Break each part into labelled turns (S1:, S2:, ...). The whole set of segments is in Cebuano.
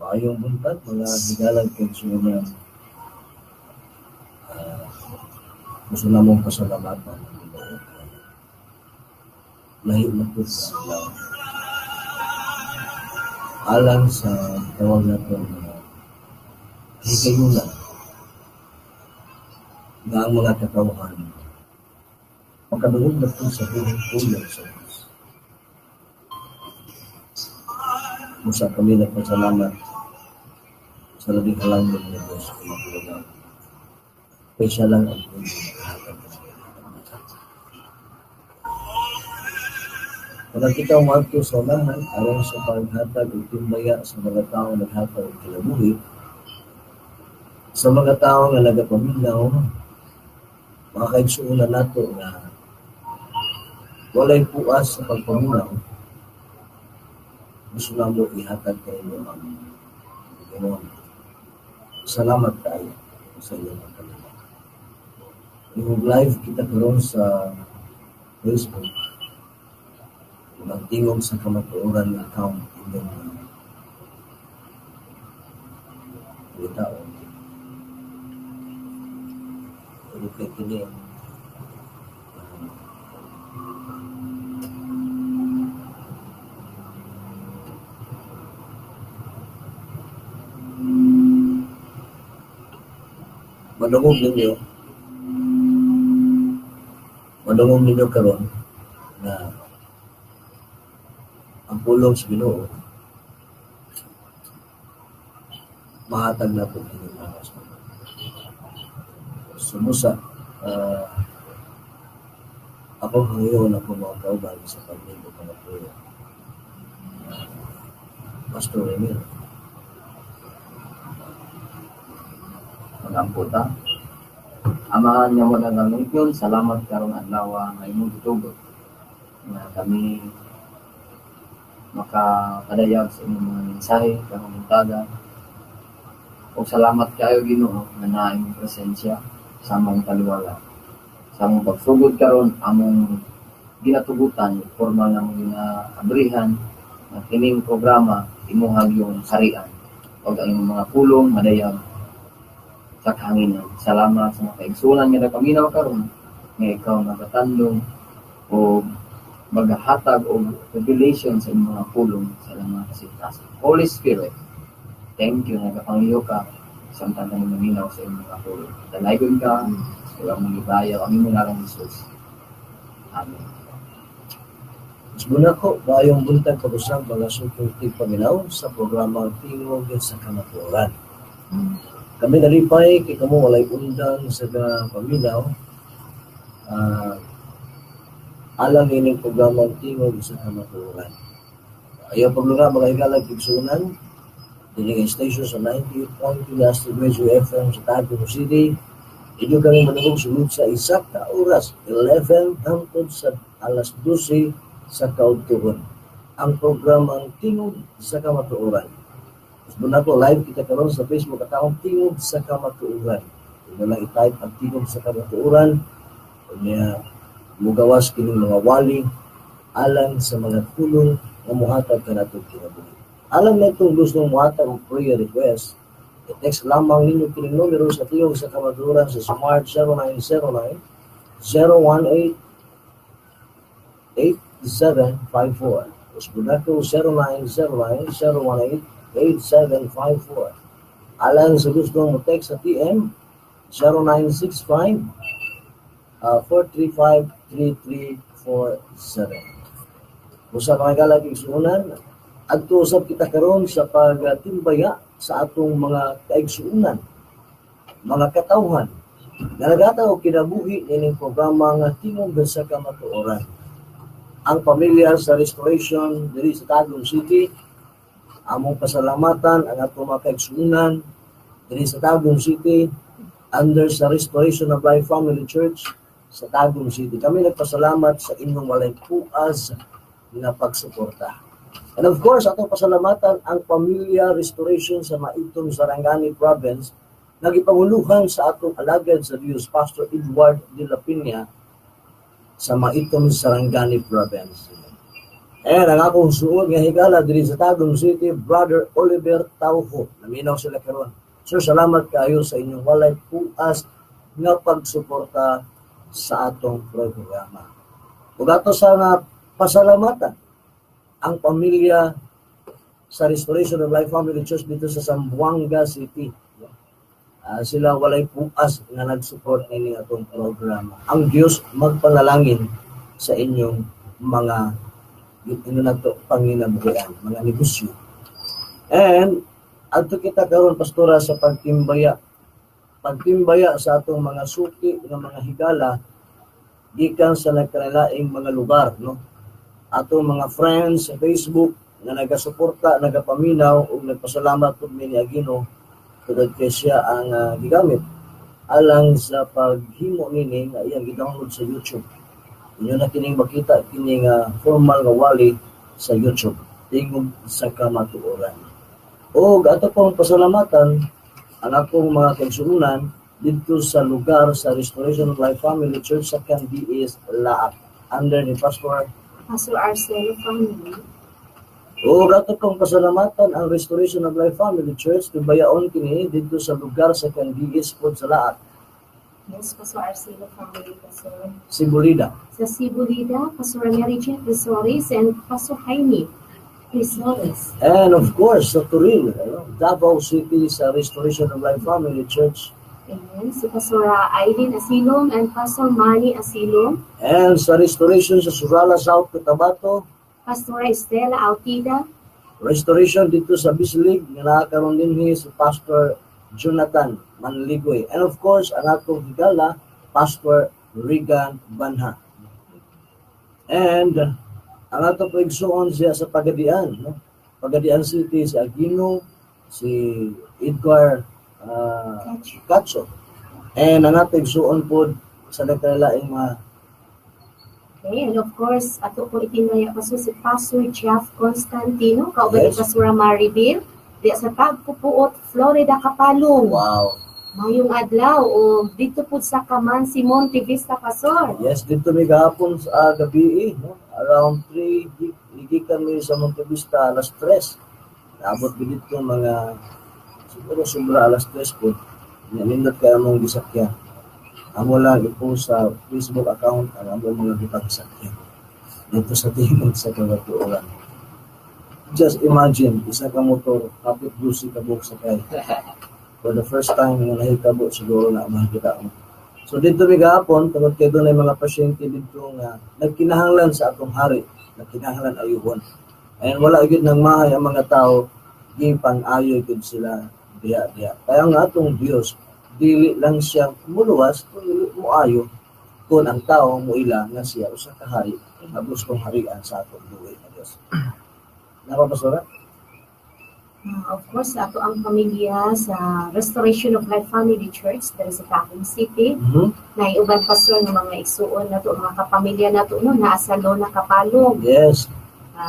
S1: Maayong buntag, mga higalag kaigsuonan. Gusto namong pasalamatan ang Ginoo. Lahi na pud nga adlaw. Alang sa tawag nato nga higayuna nga ang mga katawhan makadungog na pud sa buhing pulong sa Dios. Busa kami nagpasalamat sa labing halangdon nga Dios kung makulungan. Kay siya lang ang pwede makahatag ng mga. Kung kita moadto sa unahan aron sa paghatag og timbaya sa mga tawo naghatag og kinabuhi, sa mga tawo nga nagapaminaw, mga kaigsuonan nato nga walay puas sa pagpaminaw, gusto namo ihatag kaninyo ang Ginoo. Salamat kaayo sa inyong pagpaminaw. Yung live kita karon sa Facebook, ang Tingog sa Kamatuoran nga account inyong taon. Pero kay kini madungog ninyo karon na ang pulong sa Ginoo mahatag na po kini mga. Sumusa, akong hangyo na po mga kauban sa pagligo mga puyo. Pastor Emil.
S2: Magampo ta. Amahan nga wala nang, salamat karong adlaw nga imong gitugot nga kami makapadayag sa imong mga mensahe karong buntaga. Ug salamat kaayo, Ginoo, nga naa imong presensya sa among taliwala. Sa among pagsugod karon, among ginatugutan, formal namong ginaabrihan nga kining programa imuha yung harian ug ang imong mga pulong madayag sa kahanginan. Salamat sa mga kaigsuonan nga nagpaminaw karon nga ikaw nagatandong o maghatag og revelation sa imong mga pulong sa ilang mga kasing-kasing. Holy Spirit, thank you, nagapangliyo ka samtang kami maminaw sa imong mga pulong. Dalaygon ka, ug among gibayaw ang imong ngalan, Jesus. Amen.
S1: Muna ko, maayong buntag pag-usab mga sukong tigpaminaw sa programang Tingog sa Kamatuoran. Kami nalipay kay kamo walay undang sa paminaw alang ining programang Tingog sa Kamatuoran. Ayaw paglunga, mga higalag igsuonan, dinhi station sa 98.2 Astig Radio FM sa Tagum City. Inyo kami manungog sulod sa isa ka oras, 11 hangtod sa alas 12 sa kaudtuhon. Ang programang Tingog sa Kamatuoran. Muna ko, live kita karon sa Facebook account Tingog sa Kamatuoran. Inyo lang i-type ang Tingog sa Kamatuoran. Unya, mugawas kining mga wali alang sa mga pulong nga muhatag kanatong kinabuhi. Alang na itong gusto muhatag og prayer request, i-text lamang ninyo kining numero sa Tingog sa Kamatuoran sa Smart 0909 018 8754. Usbunako 0909 018 8754. Alang sa gusto mo text sa TM 0965 435 3347. Busa mga galag igsuonan, adto usab kita karon sa pagtimbaya sa atong mga kaigsuonan, mga katawhan nga naghatag og kinabuhi nining programa nga Tingog sa Kamatuoran. Ang pamilya sa Restoration diri sa Tagum City, among pasalamatan ang atong mga kaigsuonan diri sa Tagum City under sa Restoration of Life Family Church sa Tagum City. Kami nagpasalamat sa inyong walay puas nga pagsuporta. And of course, atong pasalamatan ang Pamilya Restoration sa Maitum, Sarangani Province, nagipanguluhan sa atong alagad sa Diyos, Pastor Edward de la Peña, sa Maitum, Sarangani Province. And ang akong suod nga higala diri sa Tagum City, Brother Oliver Tauho. Naminaw sila karon. Sir, salamat kaayo sa inyong walay puas nga pagsuporta sa atong programa. Ug ato sa nga pasalamatan ang pamilya sa Restoration of Life Family Church dito sa Zamboanga City. Sila walay puas nga nag-support nining atong programa. Ang Dios magpanalangin sa inyong mga ino nato panginabuhian, mga negosyo. And adto kita karon, Pastora, sa pagtimbaya. Pagtimbaya sa atong mga suki nga mga higala gikan sa nagkalaing mga lugar, no? Atong mga friends sa Facebook nga nagasuporta, nagapaminaw ug nagpasalamat pud mi ni Agino tungod kay siya ang gigamit alang sa paghimo nini nga iyang gi-download sa YouTube. Inyo na kining makita kining formal nga wali sa YouTube, Tingog sa Kamatuoran. O ato pong pasalamatan ang akong mga kaigsuonan didto sa lugar sa Restoration of Life Family Church sa Candiis, Laak, under ni Pastor
S3: Pastor Arcelo Family.
S1: O ato pong pasalamatan ang Restoration of Life Family Church bayaon kini didto sa lugar sa Candiis pod sa Laak.
S3: Yes, Pastor Arcelo Family, Pastor.
S1: Sibulida.
S3: Sa Sibulida, Pastor Mary Jean Crisores and Pastor Jaime Crisores.
S1: And of course, sa Toril, ano, Davao City, sa Restoration of Life Family Church.
S3: Amen. Si Pastor Eileen Asilom and Pastor Manny Asilom.
S1: And sa Restoration sa Surala, South Cotabato.
S3: Pastora Estela Autida.
S1: Restoration dito sa Bislig, nga nakakaroon din si Pastor Jonathan Manligoy. And of course, ang akong higala, Pastor Regan Banha. And ang ato po igsuon siya sa Pagadian, no? Pagadian City, si Aquino, si Edgar Katso. And ang ato igsuon po sa nagkalaing mga
S3: Okay, and of course, ato po itinaya pa si Pastor Jeff Constantino, kauban ni Pastora Maribel, di sa Tagpupuot, Florida, Kapalong. Mayong adlaw o dito po sa Kamansi, Monte Vista, Pastor.
S1: Yes, dito mi gahapon sa gabi, no? Around 3, gikan mi sa Monte Vista alas 3. Naabot mi dito mga siguro sobra alas 3 po. Nindot kay among gisakyan. Amo lang ipo sa Facebook account ang among mga gipagsakyan dito sa Tingog sa Kamatuoran. Just imagine, isa ka motor, kapit 12 ka buok sakay. For the first time nga nahitabo siguro na makita mo. So dito mi gahapon, tungod kay dunay mga pasyente dito nga nagkinahanglan sa atong hari, nagkinahanglan ayuhon. And wala gyud nang mahay ang mga tao, gipang-ayo gyud sila diha-diha. Kaya nga atong Dios, dili lang siya muluwas kung dili mo ayo kung ang tao moila nga siya usa ka hari nga gustong harian sa atong buhi nga Dios. Napa, Pastora?
S3: Of course, ato ang pamilya sa Restoration of Life Family Church diri sa Tagum City. Na uban, Pastor, ng mga igsuon nato, mga kapamilya nato, no, naa sa Lona, Kapalong.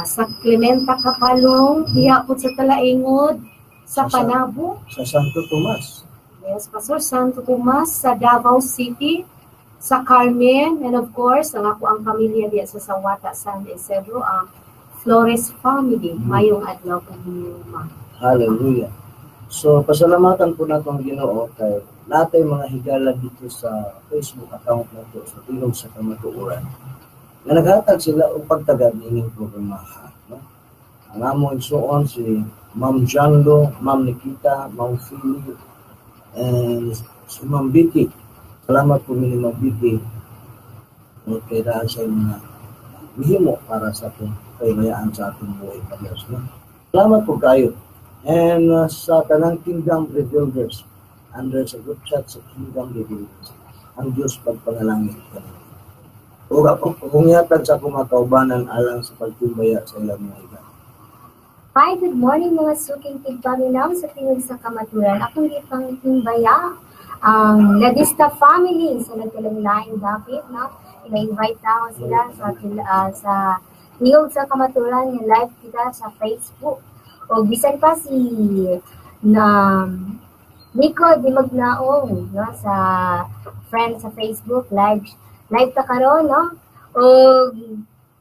S3: Sa Clementa, Kapalong, diha po sa Talaingod, sa Panabo.
S1: Sa Santo Tomas.
S3: Yes, Pastor, Santo Tomas, sa Davao City, sa Carmen, and of course, ang ako ang pamilya diya sa Sawata, San Isidro, ang Flores family. Mayong adlaw kaninyo, ma.
S1: Hallelujah. So, pasalamatan po nato ang Ginoo kay natay mga higala dito sa Facebook account nato sa Tingog sa Kamatuoran nga naghatag sila og pagtagad niining programa. No? Ang among igsuon si Ma'am Janlo, Ma'am Nikita, Ma'am Philly, and si Ma'am Vicky. Salamat po ni Ma'am Vicky kay dahil sa mga mihimo para sa atong kahimayaan sa atong buhay pa Diyos. No? Salamat po kayo. And sa tanang Kingdom Rebuilders, under sa group chat sa Kingdom Rebuilders, ang Diyos pagpanalangin kanila. O ako, kung yatag sa akong mga kaubanan alang sa pagtimbaya sa ilang mga iba.
S4: Hi, good morning, mga suking tigpaminaw sa Tingog sa Kamatuoran. Akong gipang timbaya ang Ladista family sa nagkalang-laing dapit, no? Ina-invite tao sila sa Tingog sa Kamatuoran nga live kita sa Facebook. O bisan pa si na Nico Di Magnaong, no, sa friend sa Facebook live live ta karon, no? O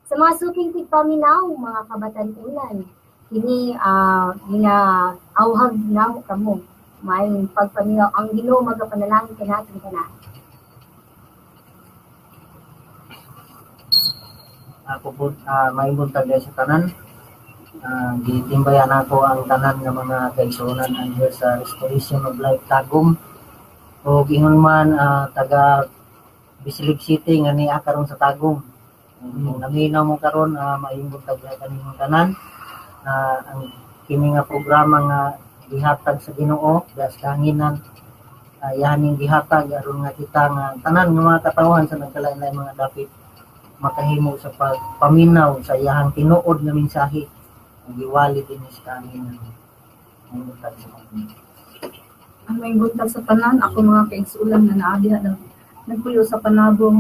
S4: Sa mga suking tigpaminaw, mga kabatan-unan, kini ginaawhag namo kamo. Maayong pagpaminaw ang Ginoo magapanalangin kanatong tanan.
S5: Ako po maayong buntag sa tanan. Gitimbayan ako ang tanan nga mga kaigsuonan under sa Restoration of Life Tagum. O ingon man taga Bislig City nga niya karon sa Tagum. Kung naminaw mo karon, maayong buntag kaninyong tanan. Ang kini nga programa nga gihatag sa Ginoo gas kahanginan, yaning gihatag aron nga kita nga tanan nga mga katawhan sa nagkalain-laing mga dapit makahimo sa pagpaminaw sa iyahang tinuod nga mensahe ang giwali dinhi sa kahanginan. Maayong buntag sa tanan.
S6: Ang maayong buntag sa tanan, ako mga kaigsuonan nga naa diha nagpuyo sa Panabo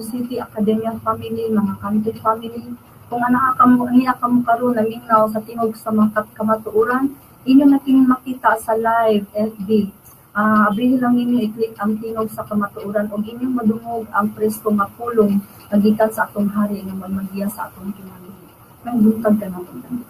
S6: City, Academia Family, mga country family. Kung anaa kamo, niya kamo karon naminaw sa tingog sa mga kamatuoran, inyo na kini makita sa live FB. Abrihin lang ninyo i-click ang tingog sa kamatuoran ug inyong madungog ang presko nga pulong nga gikan sa atong hari nga magiya sa atong kinabuhi. Maayong buntag kanatong tanan.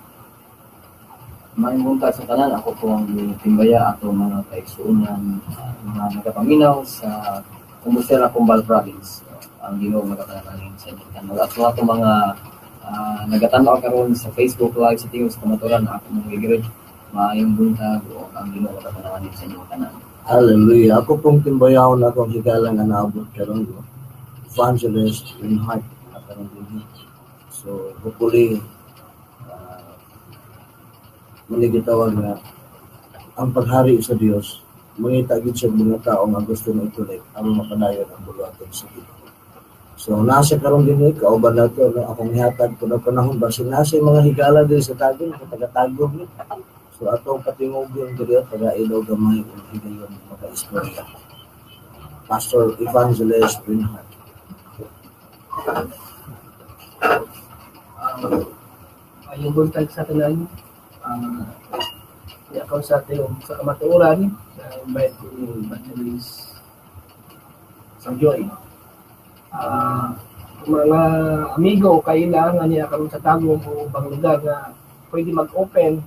S2: Maayong buntag sa tanan, ako po ang timbaya ato mga kaigsuonan, mga nagapaminaw sa Compostela, Cumbal Province. Ang Ginoo magapanalangin sa inyong tanan. Ato ato mga nagatanaw karon sa Facebook Live sa Tingog sa Kamatuoran, ako mong gigrid. Maayong buntag o ang Ginoo magapanalangin sa inyong tanan.
S1: Hallelujah. Ako pong timbayahon ako ang higala nga naabot karon, no? Evangelist Reinhardt karon dinhi. So hopefully muni gitawag nga ang paghari sa Dios mangita gid siya mga tao nga gusto mo ituloy aron makadayon ang buluhaton sa Ginoo. So nasa karon dinhi kauban nato, no, akong gihatag kuno panahon basin nasa mga higala diri sa Tagum, taga-Tagum ni. So atong patingogon diri taga ilaw gamay ug higayon maka-istorya. Pastor Evangelist Reinhardt.
S7: Ayong buntag sa tanan. Ako sa tingog sa kamatuoran, invite ko ni Evangelist Sam Joy. Mga amigo, kailangan niya karon sa Tagum o ubang lugar na pwede mag-open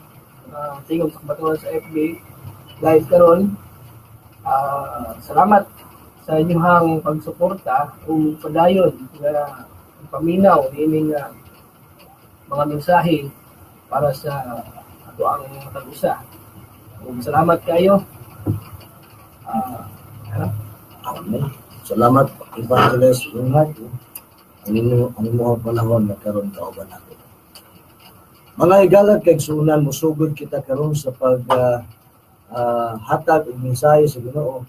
S7: tingog sa kamatuoran sa FB live karon. Salamat sa inyong pagsuporta o padayon nga paminaw niining mga mensahe para sa ato ang matag usa. Ug salamat kayo.
S1: Amen. Salamat Evangelist Reinhardt. Ang imong panahon na karon kauban nato. Mga higalag kaigsuonan, mosugod kita karon sa pag hatag og mensahe sa Ginoo.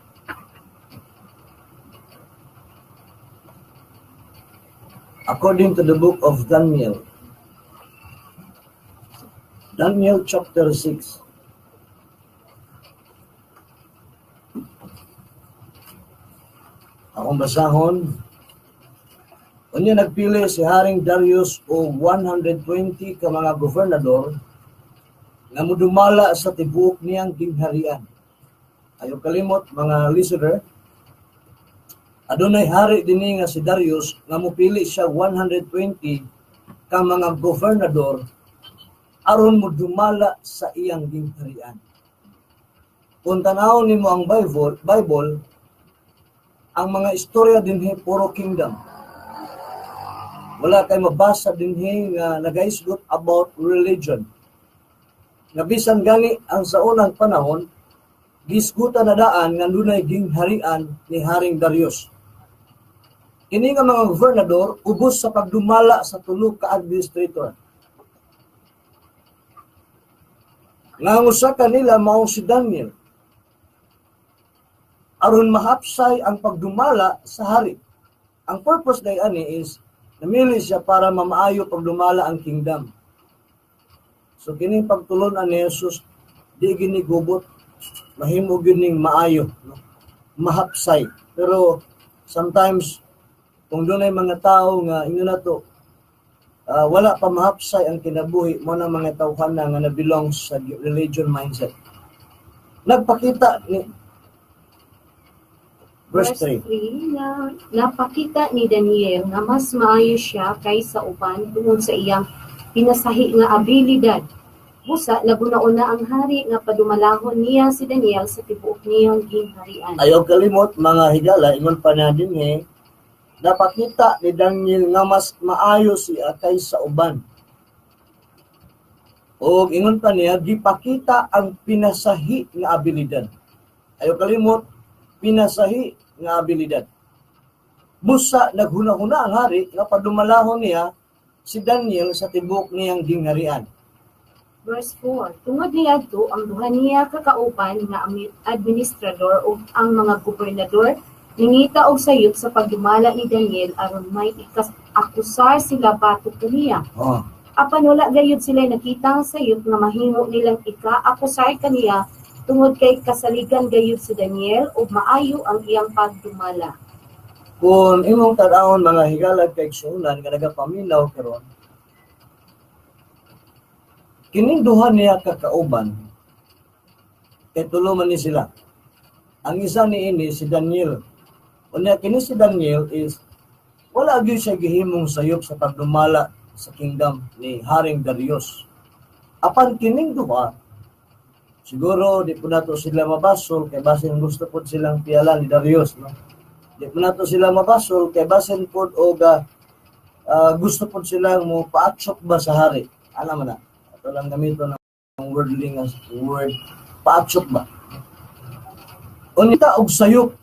S1: According to the book of Daniel, Daniel chapter 6. Akong basahon, unya nagpili si Haring Darius og 120 ka mga gobernador nga modumala sa tibuok niyang gingharian. Ayaw kalimot mga listener, adunay hari dinhi nga si Darius nga mopili siya 120 ka mga gobernador aron modumala sa iyang gingharian. Kung tan-awon nimo ang Bible, ang mga istorya dinhi puro kingdom. Wala kay mabasa dinhi nga nagaisgot about religion. Nga bisan gani ang sa unang panahon, gisgutan na daan nga dunay gingharian ni Haring Darius. Kini nga mga gobernador ubos sa pagdumala sa tulo ka administrator. Nga ang usa kanila mao si Daniel. Aron mahapsay ang pagdumala sa hari. Ang purpose day ani is namili siya para mamaayo pagdumala ang kingdom. So kining pagtulon-an ni Jesus di gini gubot, mahimo gyud ning maayo, no? Mahapsay. Pero sometimes kung dunay mga tao nga ingon nato, wala pa mahapsay ang kinabuhi mo ng mga tawhan na nga na-belong sa religion mindset. Nagpakita ni Verse 3.
S3: 3 na napakita ni Daniel nga mas maayo siya kaysa uban tungod sa iyang pinasahi nga abilidad. Busa naguna-una ang hari nga padumalahon niya si Daniel sa tibuok niyang gingharian.
S1: Ayaw kalimot mga higala, ingon pa na dinhi, napakita ni Daniel nga mas maayo siya kaysa uban. O ingon pa niya, gipakita ang pinasahi nga abilidad. Ayaw kalimot, pinasahi nga abilidad. Busa naghuna-huna ang hari nga padumalahon niya si Daniel sa tibuok niyang gingharian.
S3: Verse 4. Tungod niadto ang duha niya ka kauban nga administrador ug ang mga gobernador nangita og sayop sa pagdumala ni Daniel aron may ikas-akusar sila batok kaniya. Apan wala gayud sila nakita ang sayop nga mahimo nilang ika-akusar kaniya tungod kay kasaligan gayud si Daniel ug maayo ang iyang pagdumala.
S1: Kung imong tan-awon mga higalag kay igsuonan nga nagapaminaw karon, kining duha niya kakauban kay tulo man ni sila. Ang isa niini si Daniel. Unya kini si Daniel is wala gyud siya gihimong sayop sa pagdumala sa kingdom ni Haring Darius. Apan kining duha, siguro di po nato sila mabasol kay basin gusto pod silang piyalan ni Darius, no? Di po nato sila mabasol kay basin pod og gusto pod silang mo paatsok ba sa hari. Ana man na. Ato lang gamito ng wordling as word paatsok ba. Unita og sayop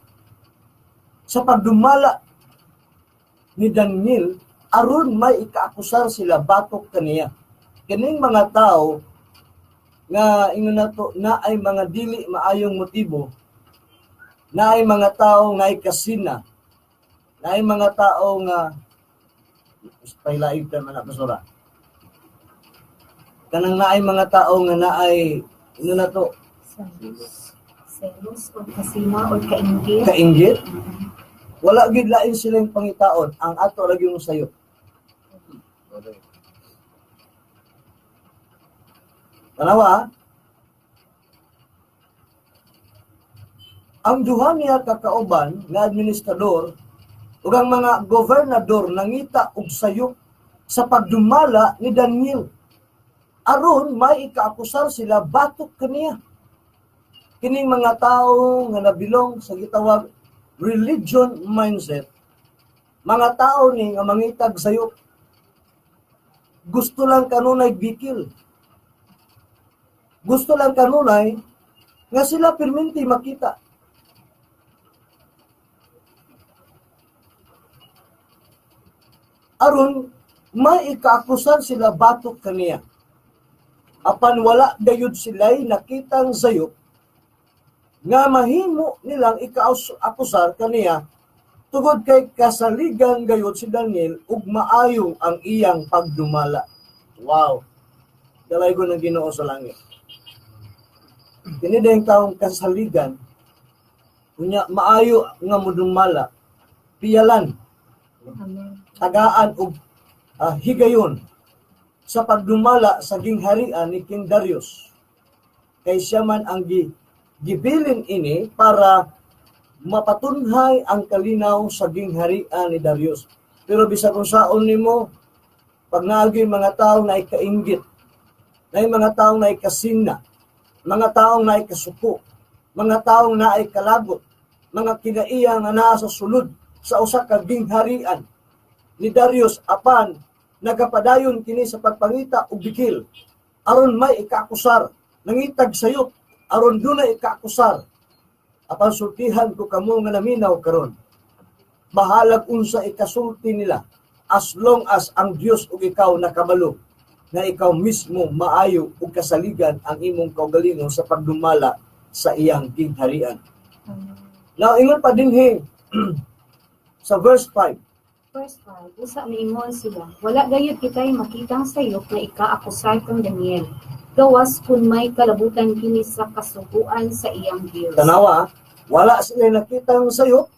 S1: sa pagdumala ni Daniel aron may ikaakusar sila batok kaniya. Kining mga tao nga ingon nato na ay mga dili maayong motibo, na ay mga tao nga ay kasina, na ay mga tao nga pailaig ta man na, pastora. Kanang naay mga tao nga naay ingon nato
S3: Selos o kasina o kainggit.
S1: Kainggit. Wala gyud lain silang pangitaon, ang ato ra gyud sayop. Tanawa, ang duha niya kakauban nga administrador ug ang mga gobernador nangita og sayop sa pagdumala ni Daniel aron may ikaakusar sila batok kaniya. Kining mga tawo nga nabilong sa gitawag religion mindset, mga tao ni nga mangitag sayop, gusto lang kanunay bikil, gusto lang kanunay nga sila pirminti makita. Aron may ikaakusan sila batok kaniya. Apan wala gayud sila'y nakitang sayop nga mahimo nilang ikaakusar kaniya tungod kay kasaligan gayud si Daniel ug maayo ang iyang pagdumala. Wow! Dalaygon ang Ginoo sa langit. Kini dayong taong kasaligan, unya maayo nga modumala, piyalan,
S3: Amen.
S1: Tagaan og higayon sa pagdumala sa gingharian ni King Darius. Kay siya man ang gibilin ini para mapatunhay ang kalinaw sa gingharian ni Darius. Pero bisag unsaon nimo, pag naagi mga tao na ikainggit, na mga tao na ikasina, mga taong na ikasuko, mga taong na ikalagot, mga kinaiya nga naa sa sulod sa usa ka gingharian ni Darius, apan nagapadayon kini sa pagpangita og bikil aron may ikaakusar, nangitag sayop aron dunay ikaakusar. Apan sultihan ko kamo nga naminaw karon, bahalag unsa ikasulti nila, as long as ang Dios ug ikaw nakabalo na ikaw mismo maayo ug kasaligan ang imong kaugalingon sa pagdumala sa iyang gingharian. Now, ingon pa dinhi sa verse 5.
S3: Verse 5, usa miingon sila, wala gayud kitay makitang sayop na ikaakusar kang Daniel, gawas kun may kalabutan kini sa kasuguan sa iyang Dios.
S1: Tanawa, wala sila nakitang sayop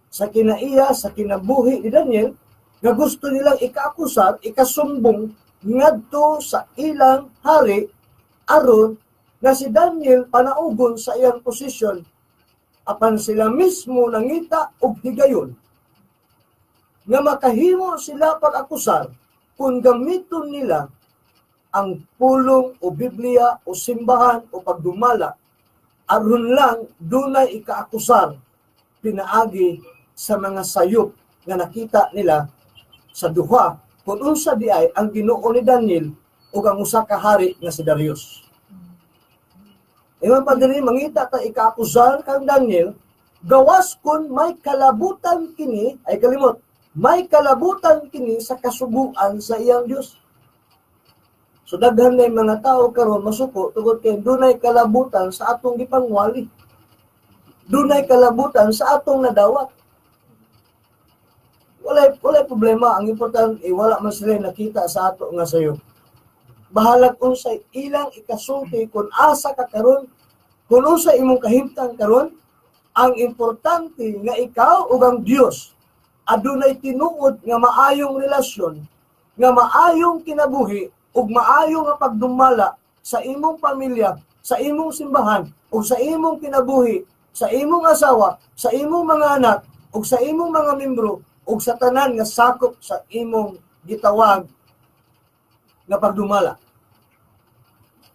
S1: sa kinaiya, sa kinabuhi ni Daniel, nga gusto nilang ikaakusar, ikasumbong ngadto sa ilang hari, aron nga si Daniel panaugon sa iyang posisyon Apan sila mismo nangita og higayon nga makahimo sila pag-akusar kung gamiton nila ang pulong o Biblia o simbahan o pagdumala aron lang dunay ikaakusar pinaagi sa mga sayop nga nakita nila sa duha kung unsa di ay ang Ginoo ni Daniel ug ang usa ka hari nga si Darius. Ingon pa diri, mangita ta ikaakusar kang Daniel gawas kun may kalabutan kini, ay kalimot, may kalabutan kini sa kasuguan sa iyang Dios. So daghan na mga tao karon masuko tungod kay dunay kalabutan sa atong gipangwali. Dunay kalabutan sa atong nadawat. Walay problema, ang importante wala man sila nakita sa ato nga sayo. Bahalag unsay ilang ikasulti kung asa ka karon, kung unsa imong kahimtang karon, ang importante nga ikaw ug ang Dios adunay tinuod nga maayong relasyon, nga maayong kinabuhi ug maayo nga pagdumala sa imong pamilya, sa imong simbahan ug sa imong kinabuhi, sa imong asawa, sa imong mga anak ug sa imong mga membro ug sa tanan nga sakop sa imong gitawag nga pagdumala.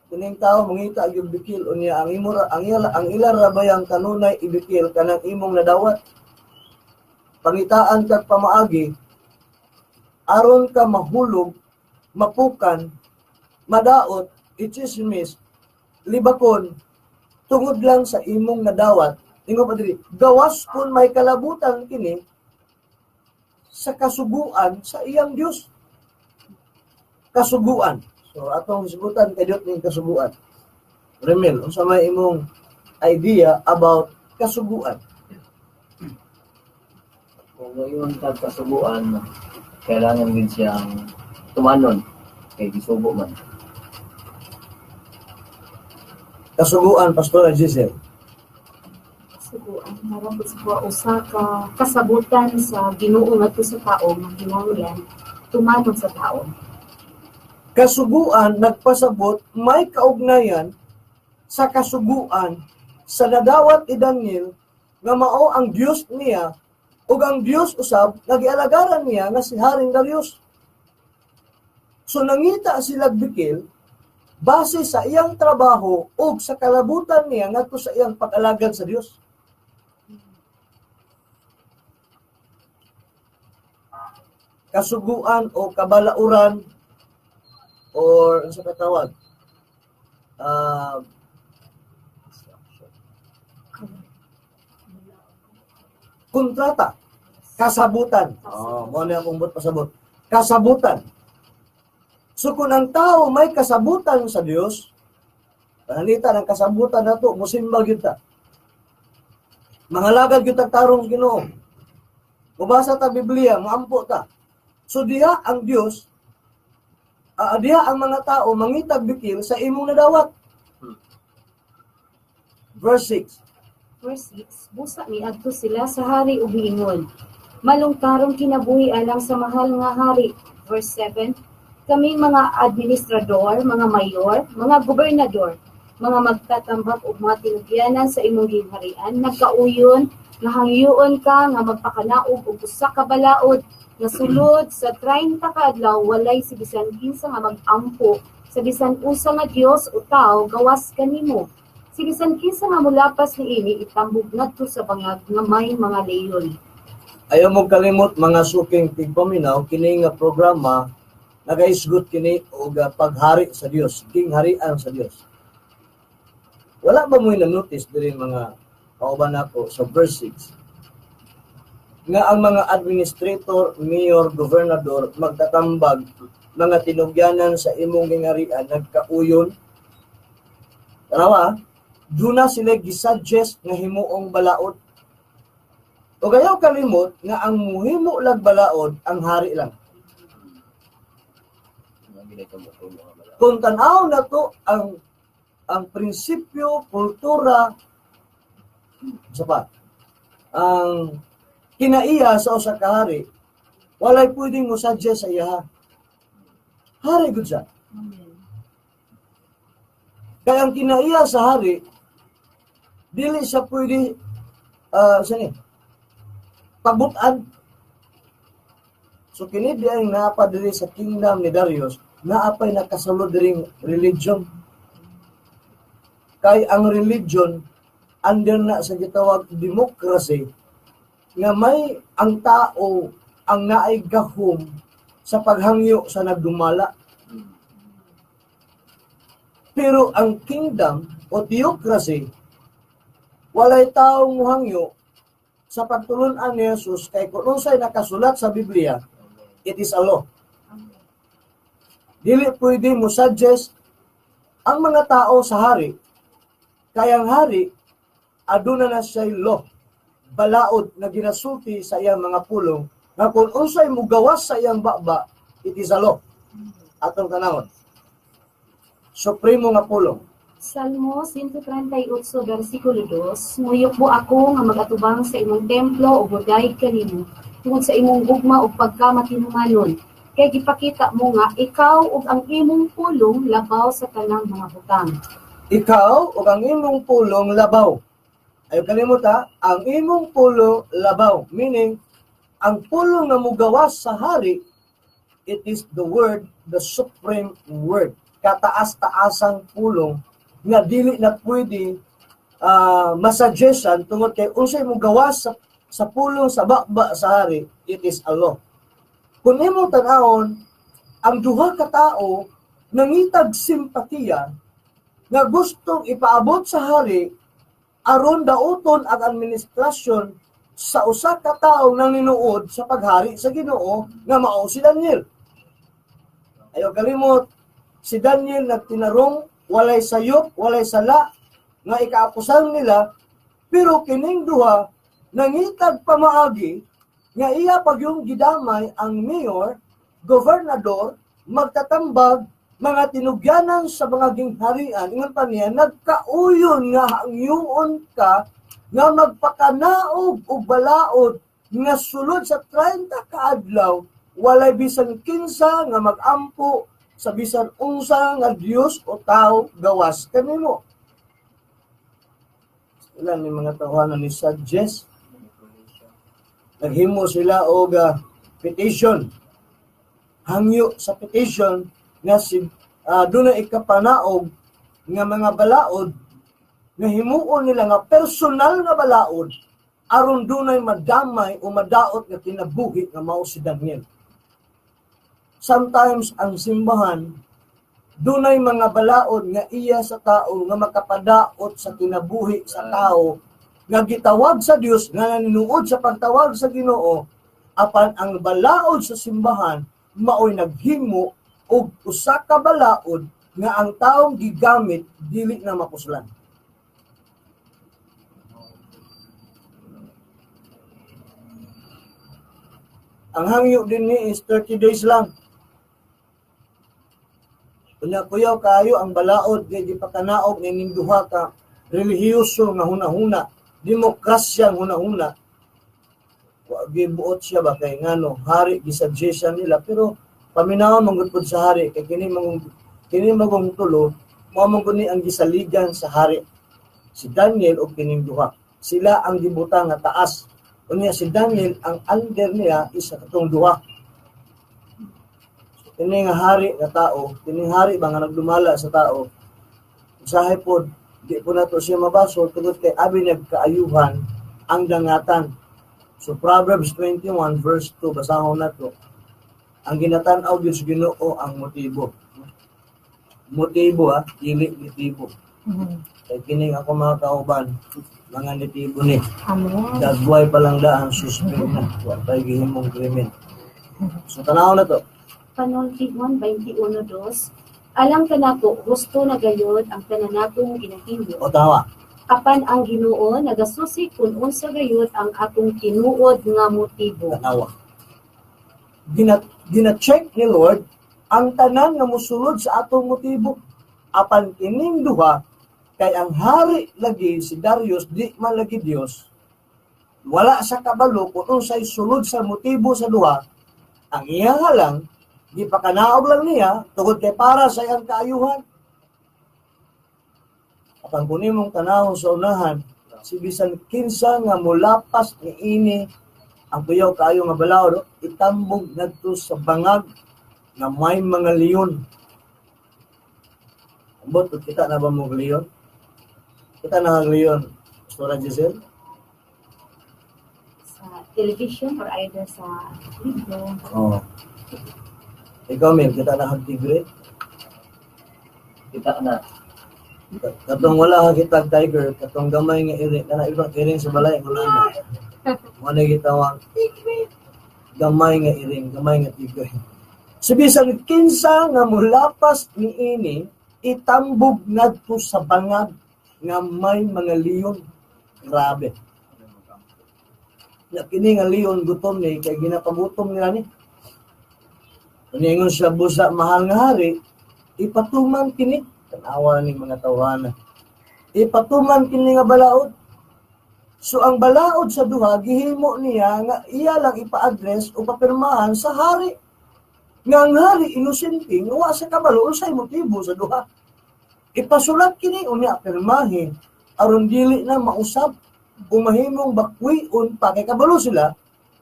S1: Kuning tao mangita og bikil unya ang imo ang ila ang ila ra bayang kanunay ibikil kanang imong nadawat. Pangitaan kag pamaagi aron ka mahulog, mapukan, madaot, itsismis, libakon tungod lang sa imong nadawat. Ingon pa diri, gawas kun may kalabutan kini sa kasuguan sa iyang Dios. Kasuguan. So atong hisgutan kay Dios ning kasuguan. Remel, unsa may imong idea about kasuguan?
S2: Kung ngayon kag kasuguan, kailangan din siyang tumanon kay gisugo man.
S1: Kasuguan, Pastora Giselle.
S3: Kasuguan, para po sa usa ka kasabutan sa Ginoo ngadto sa tao nga kinahanglan tumanon sa tao.
S1: Kasuguan nagpasabot may kaugnayan sa kasuguan sa nadawat ni Daniel nga mao ang Dios niya ug ang Dios usab nga gialagaran niya nga si Haring Darius. So nangita sila bikil base sa iyang trabaho ug sa kalabutan niya ngadto sa iyang pag-alagad sa Dios. Kasuguan o kabalauran or ano sa katawag? Kontrata, kasabutan. Oh, mo na akong but pasabot. Kasabutan. So kung ang tao may kasabutan sa Dios, pananita ng kasabutan nato, musimba gyud ta. Mangalagad gyud ta tarong Ginoo. Mubasa ta Biblia, moampo ta. So diha ang Dios, diha ang mga tao mangitag bikil sa imong nadawat. Verse 6.
S3: Verse 6, busa miadto sila sa hari ug miingon, malungtarong kinabuhi alang sa mahal nga hari. Verse 7, kaming mga administrador, mga mayor, mga gobernador, mga magtatambak ug mga tinugyanan sa imong gingharian, nagkauyon nga hangyoon ka nga magpakanaog og usa ka balaod nga sulod sa 30 ka adlaw walay si bisan kinsa nga mag-ampo sa bisan usa nga Dios o tawo gawas kanimo. Si bisan kinsa nga mulapas niini itambog ngadto sa bangag nga may mga leyon.
S1: Ayaw mo kalimot mga suking tigpaminaw, kini nga programa nagaisgot kini og paghari sa Dios, kingharian sa Dios. Wala ba mo'y na-notice diri mga kauban nako sa verse 6 nga ang mga administrator, mayor, gobernador magtatambag mga tinugyanan sa imong gingarian nagkauyon? Tanawa, duna sila gisuggest nga himuong balaod. O gayaw kalimot nga ang muhimo lag balaod ang hari lang. Kung tan-aw na to ang prinsipyo, kultura, sa pa, ang kinaiya sa usa ka hari, walay pwedeng mo suggest sa iya. Hari gud siya. Kaya ang kinaiya sa hari, dili siya pwede sini pabutan. So kini di ang naa diri sa kingdom ni Darius, naapay nakasulod diring religion. Kay ang religion under na sa gitawag democracy nga may ang tao ang naay gahom sa paghangyo sa nagdumala. Pero ang kingdom o theocracy, walay taong muhangyo sa pagtulun-an ni Jesus kay kung unsay nakasulat sa Biblia, it is a law. Dili pwede mo suggest ang mga tao sa hari, kay ang hari aduna na siya'y law, balaod na ginasulti sa iyang mga pulong, nga kung unsay mugawas sa iyang baba, it is a law. Atong tanawon. Supremo nga pulong.
S3: Salmo 138, versikulo 2, Muyukbo ako nga magatubang sa imong templo ug mudayeg kanimo tungod sa imong gugma ug pagkamatinumanon. Kay gipakita mo nga ikaw ug ang imong pulong labaw sa tanang mga butang.
S1: Ikaw ug ang imong pulong labaw. Ayaw kalimot ha, ang imong pulong labaw. Meaning, ang pulong nga mugawas sa hari, it is the word, the supreme word. Kataas-taasang pulong nga dili na pwede masuggestion tungod kay unsay mugawas sa pulong sa baba sa hari, it is a law. Kung imong tan-awon, ang duha ka tawo nangitag simpatiya nga gustong ipaabot sa hari aron dauton ang administrasyon sa usa ka tawo nang ninuod sa paghari sa Ginoo nga mao si Daniel. Ayaw kalimot, si Daniel nagtinarong walay sayop, walay sala nga ikaakusan nila, pero kining duha nangitag pamaagi nga iya pagyong gidamay ang mayor, gobernador, magtatambag, mga tinugyanan sa mga gingharian. Ingon pa niya, nagkauyon nga hangyuon ka nga magpakanaog og balaod nga sulod sa 30 kaadlaw walay bisan kinsa nga magampo sa bisan unsa nga Dios o tao gawas kanimo. Ilan ni mga tawhana ni suggest, naghimo sila og petition. Hangyo sa petition nga si dunay ikapanaog nga mga balaod nga himuon nila nga personal nga balaod aron dunay madamay o madaot nga kinabuhi nga mao si Daniel. Sometimes ang simbahan dunay mga balaod nga iya sa tao nga makapadaot sa kinabuhi sa tao nga gitawag sa Dios nga naninuod sa pagtawag sa Ginoo, apan ang balaod sa simbahan maoy naghimo og usa ka balaod nga ang taong gigamit dili na mapuslan. Ang hangyo din ni is 30 days lang. Unya kuyaw kaayo ang balaod kay gipakanaog nining duha ka relihiyoso nga hunahuna, demokrasya ang hunahuna. Wa gibuot siya ba kay ngano hari gisuggestion nila, pero paminaw manggod pud sa hari kay kini magong tulo mao man gud ni ang gisaligan sa hari. Si Daniel og kining duha, sila ang gibutang nga taas. Unya si Daniel ang under niya is sa katong duha. So, kini nga hari nga tao, kini hari ba nga nagdumala sa tao, usahay pod di po nato siya mabasol tungod kay abi nagkaayuhan ang dangatan. So Proverbs 21 verse 2, basahon nato. Ang ginatan-aw gyud sa Ginoo ang motibo. Motibo ha, dili nitibo. Kay kining ako mga kauban, mga nitibo ni.
S4: Amen.
S1: Dagway pa lang daan, suspend na. Wa pa'y gihimong krimen. So tanaw na to.
S3: Panultihon 21:2, alang kanako gusto na gayod ang tanan natong ginahimo.
S1: O tawa.
S3: Apan ang Ginoo nagasusi kun unsa gayud ang atong tinuod nga motibo.
S1: Tanawa. Gina-check ni Lord ang tanan nga mosulod sa atong motibo. Apan kining duha kay ang hari lagi si Darius di man lagi Dios. Wala sa kabalo kung unsay sulod sa motibo sa duha. Ang iya lang gipakanaog lang niya tungod kay para sa iyang kaayuhan. Apan kun imong tanawon sa unahan, Si bisan kinsa nga mulapas niini ang kuyaw kaayo nga balaod, itambog ngadto sa bangag nga may mga leon. Ambot, kita na ba mo leon? Kita na ang leon, Pastora Giselle?
S3: Sa television or either sa libro.
S1: Oo. Ikaw, Mel, kita na ang tigre?
S2: Kita na.
S1: Katong wala ka kita tiger, katong gamay nga iring, kana ibang iring sa balay, wala na. Wala gitawag tigre. Gamay nga iring, gamay nga tigre. So bisan kinsa nga mulapas niini, itambog ngadto sa bangag nga may mga leon. Grabe. Na kini nga leon gutom ni kay ginapagutom nila ni. Unya siya busa mahal nga hari, ipatuman kini tanawa ning mga tawhana. Ipatuman kini nga balaod. So ang balaod sa duha gihimo niya nga iya lang ipa-address o papirmahan sa hari. Nga ang hari inosente nga wa sa kabalo unsay motibo sa duha. Ipasulat kini unya pirmahin aron dili na mausab o mahimong bakwion pa kay kabalo sila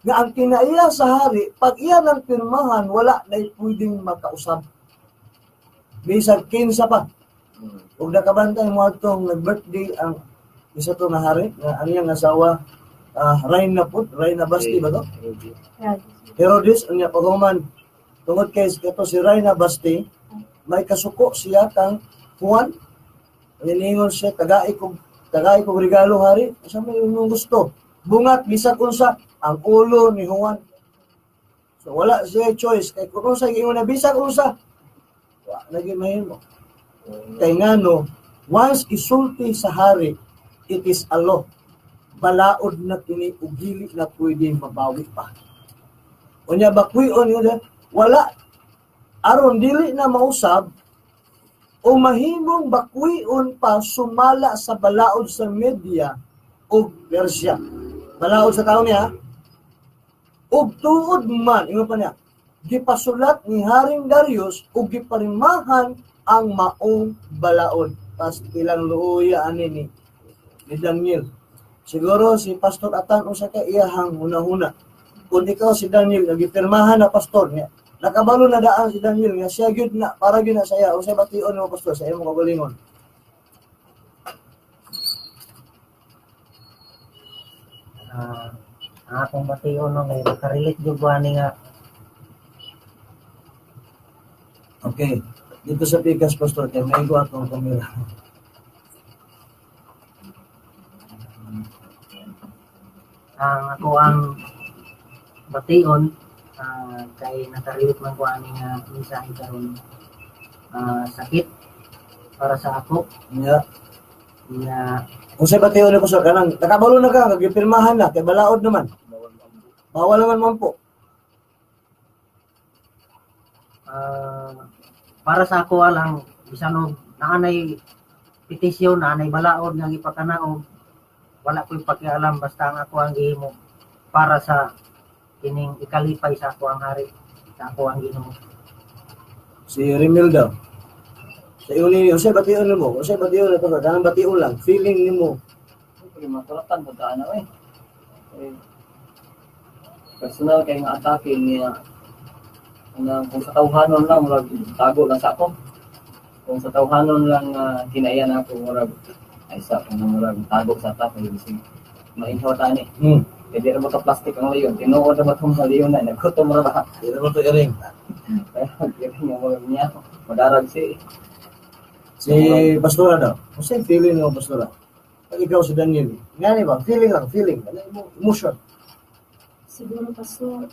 S1: nga ang kinaiya sa hari pag iya nang pirmahan wala na pwedeng makausab. Bisag kinsa pa. Ug nakabantay mo atong nag-birthday ang isa to nga hari nga ang iyang asawa Reyna pud, Reyna Basti ba to? Herodes unya paghuman tungod kay kato si Reyna Basti may kasuko siya kang Juan. Niingon siya tagai kog regalo hari, asa may imong gusto? Bungat bisag unsa ang ulo ni Juan. So wala siya choice kay kung unsa ingon na bisag unsa wa lagi mahimo. Kay ngano once isulti sa hari, it is a law. Balaod na kini ug dili na pwede mabawi pa. Unya bakwion yun, wala aron dili na mausab o mahimong bakwion pa sumala sa balaod sa Media o Persia. Balaod sa taon niya. Ug tuod man, ingon pa niya, gipasulat ni Haring Darius ug giparimahan ang maong balaod. Pastilang luoya ani ni Daniel. Siguro si Pastor Atan usa ka iyahang hunahuna. Kung ikaw si Daniel nga gipirmahan na pastor niya, nakabalo na daan si Daniel nga siya gyud na para gyud na saya unsay bation mo pastor sa imong kaugalingon?
S5: Ang akong bation no kay makarelate gyud ko ani nga.
S1: Okay. Dito sa pikas pastor kay may ko atong kamera.
S5: Ang ako ang bation kay nakarelate man ko ani nga mensahe karon, sakit para sa ako.
S1: Yeah.
S5: Nga
S1: unsay bation ni pastor kanang nakabalo na ka gipirmahan na kay balaod naman. Bawal naman mampo.
S5: Para sa ako lang bisan og naanay petisyon, naanay balaod nga gipakanaog, wala ko'y pakialam basta ang ako ang gihimo para sa kining ikalipay sa ako ang hari, sa ako ang Ginoo.
S1: Si Remil daw. Sa iyo ni unsay bation nimo? Unsay bation na to? Kanang bation lang, feeling nimo.
S2: Pero makuratan pud ta ana oy. Personal kay nga atake niya. Nga kung sa tawhanon lang murag tago lang sa ako. Kung sa tawhanon lang kinaiyan ako murag ay sa kung murag tago sa ta kay bisig mainhaw ta ani. Kay di ra ba ka plastic ang leon, tinuod ra ba tong leon na naggutom ra ba?
S1: Di ra ba to iring?
S2: Iring nga murag niya madarag si
S1: Si Pastora daw. Unsay feeling mo Pastora? Pag ikaw si Daniel, ngani ba? Feeling lang, feeling, emotion.
S3: Siguro Pastor,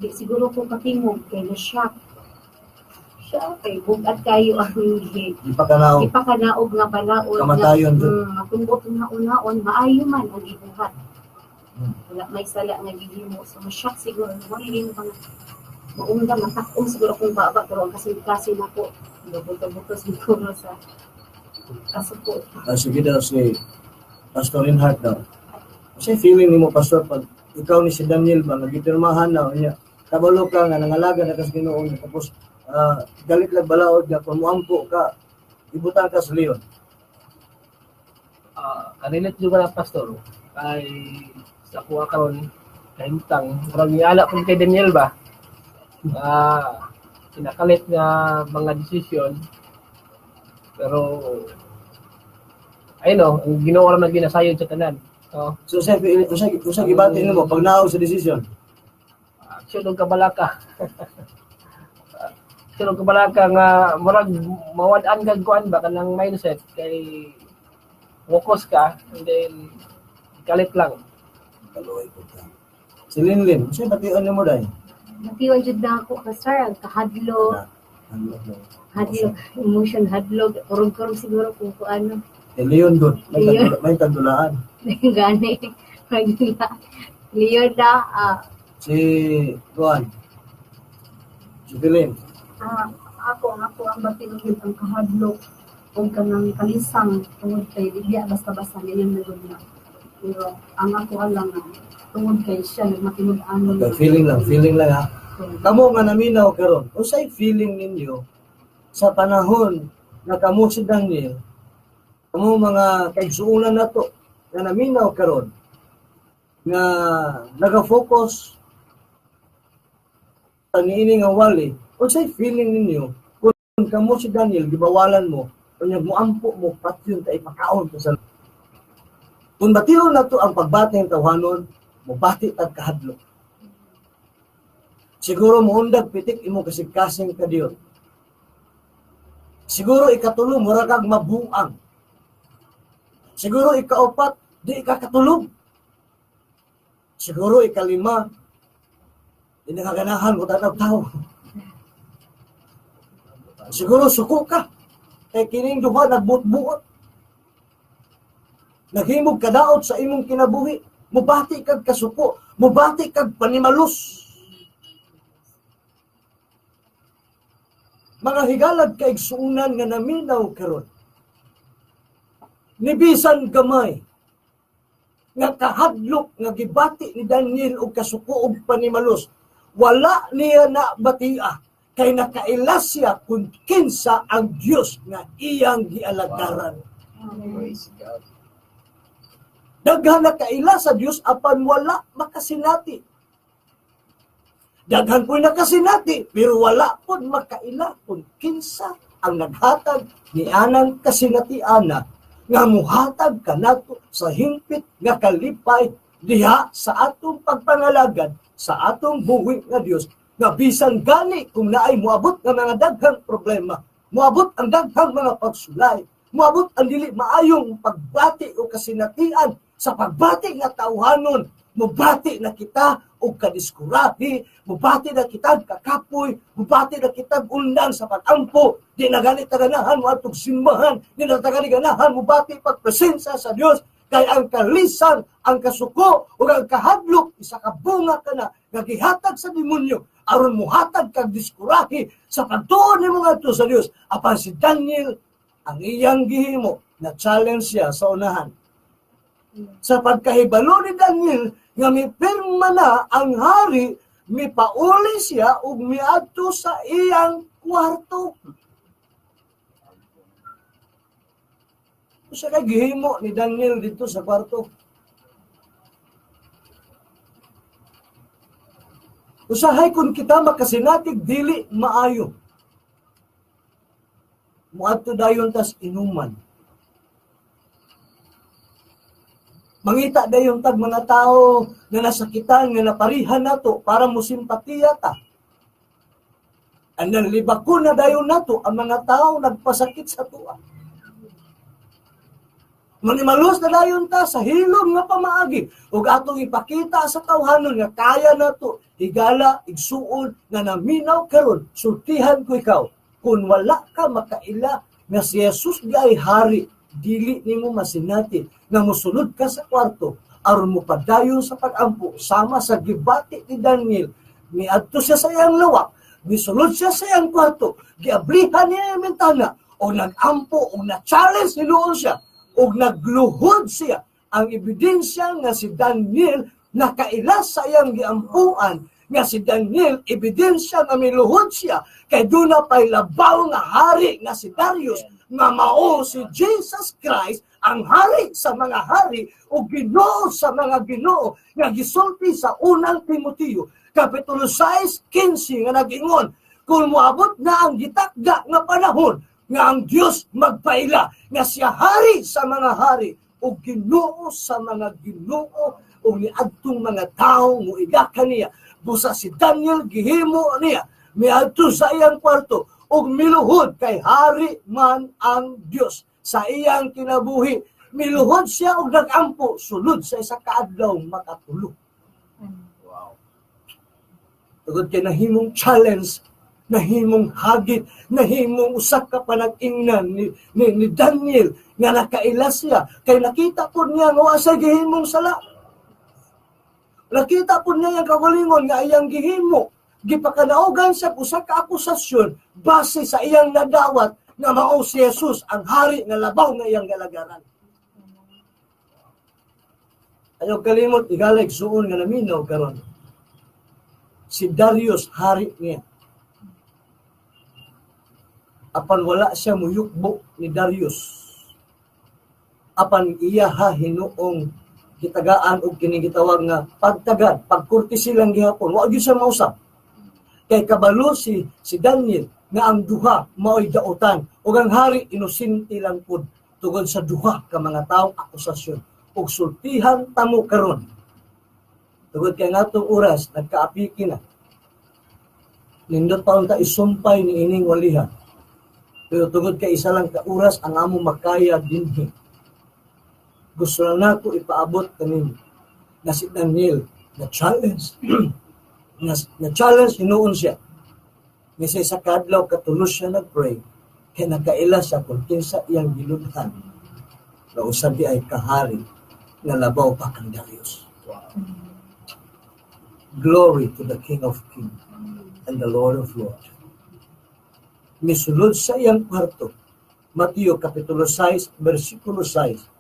S3: di siguro ko katingog kay na shock. Siya kay bugat kayo ang
S1: ipakanaog.
S3: Ipakanaog nga balaod.
S1: Kamatayon jud.
S3: Matumbot nga una-on maayo man og gibuhat. Wala may sala nga gihimo. So ma-shock siguro wala gyud mga maungga matak-om siguro akong baba pero ang kasing-kasing nako buto-buto siguro sa kasuko.
S1: Sige daw si Pastor Reinhardt daw. Kasi feeling nimo Pastor pag ikaw ni si Daniel ba nagipirmahan na unya kabalo ka nga nangalaga na kas Ginoo tapos galit lang balaod nga kung moampo ka Ibutang ka sa leon.
S7: Ka-relate jud na, Pastor, kay sa kuha karon kahimtang murag niala pud kay Daniel ba, kinakalit nga mga desisyon, pero ayun no, ang Ginoo ra man ginasayod sa tanan, no?
S1: So sa usa usa gibati nimo pag naog sa decision?
S7: Action og kabalaka. Action og kabalaka nga murag mawad-an kag kuan ba, kanang mindset, kay focus ka and then kalit lang.
S1: Kaluoy ko ka. Si Linlin, usa bation nimo dai?
S3: Bation jud na ako, Pastor, ang kahadlok, hadlok, emotion hadlok, kurog-kurog siguro kung ano.
S1: Eh, Leon good. May
S3: Leon.
S1: May tandulaan.
S3: Gani. Leon na,
S1: Si Juan. Si Philin.
S6: Ako ang bation gyud ang kahadlok ug kanang kalisang tungod kay di biya basta-basta ganyan na gud na. Pero ang ako lang nga tungod kay siya nagmatinud-anon.
S1: Okay, feeling lang ha. Kamo nga naminaw karon, unsay feeling ninyo sa panahon na kamo si Daniel, kamo mga kaigsuonan nato nga naminaw karon nga naga-focus sa niini nga wali, unsay feeling ninyo kung kamo si Daniel gibawalan mo unya moampo mo patyon ta ipakaon ta sa? Kung bation nato ang pagbati ng tawhanon, mobati tag kahadlok. Siguro muundag pitik imo kasing-kasing ka Dios. Siguro ikatulo, mura kag mabuang. Siguro ikaupat, di ka katulog. Siguro ikalima, di nakaganahan mo tanaw tao. Siguro suko ka. Kay kining duha nagbuot-buot. Naghimog kadaot sa imong kinabuhi. Mubati kag kasuko, mubati kag panimalus. Mga higalag kaigsuonan nga naminaw karon, nibisan gamay nga kahadlok nga gibati ni Daniel og kasuko og panimalus, wala niya na batia kay nakaila siya kung kinsa ang Dios nga iyang gialagaran.
S2: Wow. Praise God.
S1: Daghan nakaila sa Dios apan wala makasinati. Daghan po'y nakasinati pero wala pod makaila kung kinsa ang naghatag ni anang kasinatiana nga muhatag kanato sa hingpit nga kalipay diha sa atong pagpangalagad sa atong buhi nga Dios, nga bisan gani kung naay moabot nga mga daghang problema, moabot ang daghang mga pagsulay, moabot ang dili maayong pagbati o kasinatian sa pagbati nga tawhanon, mobati na kita og kadiskurahi, mobati na kita kakapoy, mobati na kita undang sa pag-ampo, di na gani taganahan mo atong simbahan, di na gani ganahan mobati pagpresensya sa Dios, kay ang kalisan, ang kasuko ug ang kahadlok isa ka bunga kana nga gihatag sa demonyo aron mohatag kag diskurahi sa pagtuon nimo ngadto sa Dios. Apan si Daniel, ang iyang gihimo, na challenge siya sa unahan. Sa pagkahibalo ni Daniel nga mipirma na ang hari, mipauli siya ug miadto sa iyang kwarto. Usa kay gihimo ni Daniel dito sa kwarto? Usahay kung kita makasinatig dili maayo, muadto dayon tas inuman. Mangita dayon tag mga tao nga nasakitan, nga naparihan nato para mosimpatiya ta. And then libako na dayon nato ang mga tao nagpasakit sa tuwa. Manimalos na dayon ta sa hilom nga pamaagi ug atong ipakita sa tawhanon nga kaya nato higala igsuon nga naminaw karon. Sultihan ko ikaw, kung wala ka makaila nga si Jesus di ay hari, dili nimo masinati nga mosulod ka sa kwarto aron mopadayon sa pag-ampo sama sa gibati ni Daniel. Miadto siya sa iyang lawak, misulod siya sa iyang kwarto, giablihan niya ang bintana o nag-ampo o na-challenge hinuon siya o nagluhod siya. Ang ebidensya nga si Daniel nakaila sa iyang giampuan, nga si Daniel ebidensya nga miluhod siya kay duna pay labaw nga hari nga si Darius. nga mao si Jesus Christ ang hari sa mga hari o Ginoo sa mga Ginoo nga gisulti sa unang Timoteo kapitulo 6:15 nga nag-ingon kung moabot na ang gitakda nga panahon nga ang Dios magpaila nga siya hari sa mga hari o Ginoo sa mga Ginoo o niadtong mga tawo moiga kaniya. Busa si Daniel gihimo niya miadto sa iyang kwarto ug miluhod kay hari man ang Dios sa iyang kinabuhi. Miluhod siya og nagampo sulod sa isa ka adlaw makatulo.
S2: Wow.
S1: Tungod kay nahimong challenge, nahimong hagit, nahimong usa ka panag-ingnan ni Daniel nga nakaila siya kay nakita pud niya nga wa siya gihimong sala. Nakita pud niya ang kagalingon nga iyang gihimo. Gipakanaugan siya usa ka akusasyon base sa iyang nadawat nga mao si Jesus ang hari nga labaw nga iyang galagaran. Ayaw kalimot igalig suon nga naminaw karon. Si Darius hari niya. Apan wala siya muyukbo ni Darius. Apan iya ha hinuong gitagaan og kining gitawag nga pagtagad, pagkurtisi lang gihapon, wa gyud siya mausap. Kay kabalo si Daniel nga ang duha maoy daotan ug ang hari inosente lang pud tungod sa duha ka mga taong akusasyon ug sultihan tamo karon. Tungod kay ngatong oras nagkaapiki na. Nindot pa unta isumpay ni ining waliha. Pero tungod kay isa lang ka oras ang among makaya dinhi. Gusto na nato ipaabot kaninyo na si Daniel na challenge na challenge hinuon siya. Nga sa kadlaw katulo siya nagpray kay nakaila siya kung kinsa iyang giludhan na usab di ay kahari nga labaw pa kang Darius.
S2: Wow.
S1: Glory to the King of Kings and the Lord of Lords. Misulod sa iyang kwarto, Mateo Kapitulo 6, versikulo 6.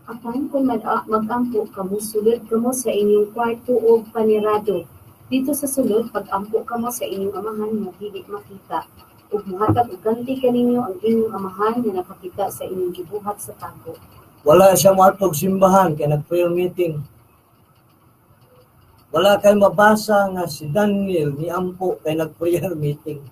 S3: Apan kung magampo kamo, sulod kamo sa inyong kwarto o panirado. Dito sa sulod, pagampo kamo sa inyong amahan nga dili makita. Ug muhatag og ganti kaninyo ang inyong amahan nga nakakita sa inyong gibuhat sa tago.
S1: Wala siya moadtog simbahan kay nag-prayer meeting. Wala kay mabasa nga si Daniel niampo kay nag-prayer meeting.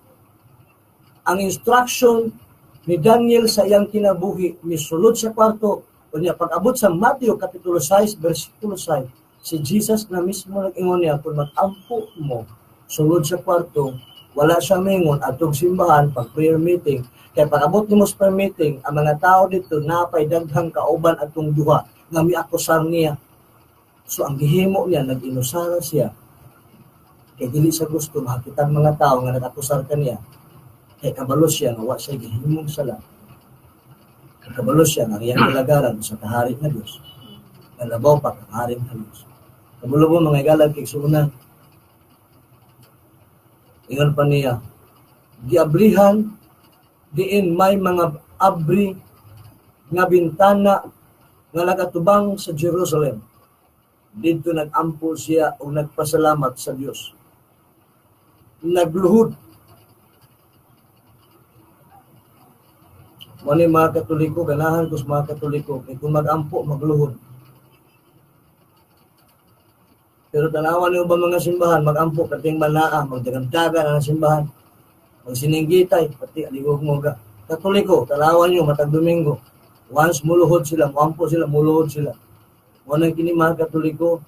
S1: Ang instruction ni Daniel sa iyang kinabuhi, misulod sa kwarto, unya pag-abot sa Mateo Kapitulo 6, versikulo 6, si Jesus na mismo nag-ingon niya, kung mag-ampo mo, sulod sa kwarto, wala siya mingon atong simbahan pag prayer meeting. Kaya pag-abot nimo sa prayer meeting, ang mga tao dito napay daghang kauban atong duha nga miakusar niya. So ang gihimo niya, nag-inusara siya. Kay dili sa gusto makita ang mga tao nga nag-akusar kaniya. Kay kabalo siya nga wa siya gihimong sala. Kabalo siya nga iyang kalagaran sa kahari nga Dios. Nga labaw pa kahari nga Dios. Kabalo mo mga igalag kay suuna. Ingon pa niya, giabrihan diin may mga abri nga bintana nga nagatubang sa Jerusalem. Didto nag-ampo siya o nagpasalamat sa Dios. Nagluhod. Muna mga Katoliko, ganahan ko sa mga Katoliko, kay kung mag-ampo, magluhod. Pero tanawan niyo ba mga simbahan, mag-ampo, kating manaa, magdagandagan ang simbahan, magsininggitay, pati aligog mo ga. Katoliko, tanawan niyo, matag Domingo, once muluhod sila, muampo sila, muluhod sila. Muna kini mga Katoliko,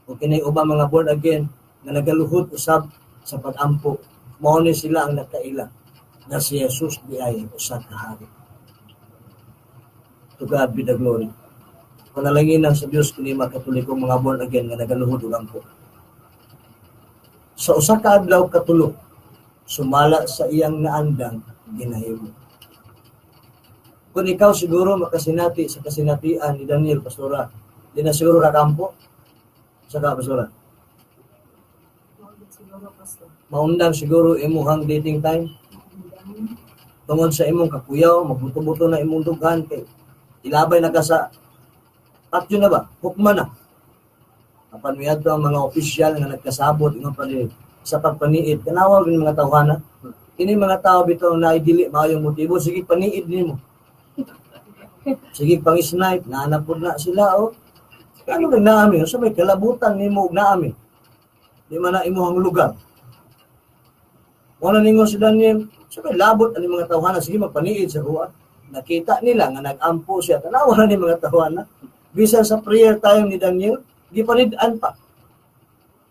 S1: o kini uba mga born again, nga nagaluhod usab sa pag-ampo, mao ni sila ang nakaila na si Jesus di ay usa ka hari. To God be the glory. Panalangin sa Dios kini mga Katoliko, mga born again nga nagaluhod og ampo. Sa usa ka adlaw katulo, sumala sa iyang naandang ginahimo. Kung ikaw siguro makasinati sa kasinatian ni Daniel, Pastora, di na siguro kakampo? Sa ka, Pastora? Maundang siguro imuhang dating time. Tungod sa imong kakuyaw, magbuto-buto na imong dughan kay ilabay na ka sa patyo na ba? Hukma na. Apan miadto ang mga opisyal nga nagkasabot ingon pa sa pagpaniid, kanawag rin mga tawhana. Kini mga tao bitaw na dili maayong motibo, sige paniid nimo. Sige pang-snipe, naanap pud na sila oh. Ano nang naami? Sa may kalabutan nimo og naami. Di man na imuhang lugar. Wala ningon si Daniel, sa may labot ani mga tawhana, sige magpaniid sa kuha. Nakita nila nga nag-ampo siya. Tanawa na ni mga tawhana. Bisan sa prayer time ni Daniel, gipanid-an pa.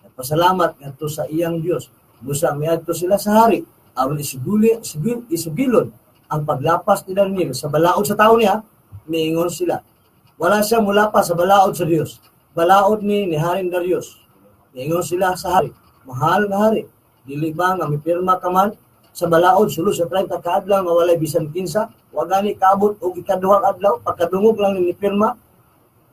S1: Nagpasalamat ngadto sa iyang Dios. Busa miadto sila sa hari aron isugilon ang paglapas ni Daniel sa balaod sa tao niya. Miingon sila, wala siya mulapas sa balaod sa Dios. Balaod ni Haring Darius. Miingon sila sa hari, mahal nga hari, dili ba nga mipirma ka man sa balaod sulod sa 30 ka adlaw nga walay bisan kinsa, wa gani kaabot og ikaduhang adlaw, pagkadungog lang ni pirma,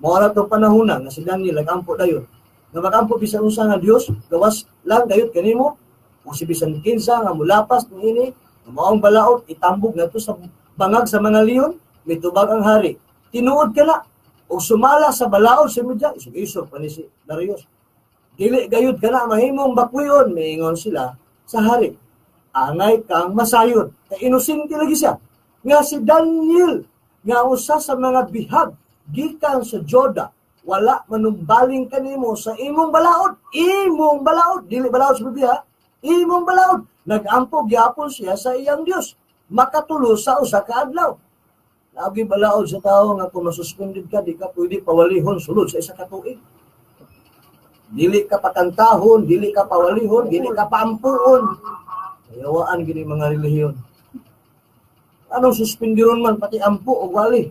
S1: mao ra tong panahona nga si Daniel nagampo dayon. Nga magampo bisan unsa nga Dios, gawas lang gayud kanimo o si bisan kinsa nga mulapas niini nga maong balaod itambog ngadto sa bangag sa mga leon. Mitubag ang hari, tinuod ka na og sumala sa balaod sa media, isog-isog pa ni si Darius. Dili gayud ka na mahimong bakwion, miingon sila sa hari. Angay kang masayod. Kay inosente lagi siya. Nga si Daniel, nga usa sa mga bihag gikan sa Juda, wala manumbaling kanimo sa imong balaod. Imong balaod, dili balaod sa Biblia, imong balaod. Nagampo gyapon siya sa iyang Dios, makatulo sa usa ka adlaw. Lagi balaod sa tao nga kung masuspended ka, di ka pwede pawalihon sulod sa isa ka tuig. Dili ka pakantahon, dili ka pawalihon, dili ka paampuon. Kayawaan gini mga relihiyon. Anong suspendiron man pati ampo o wali?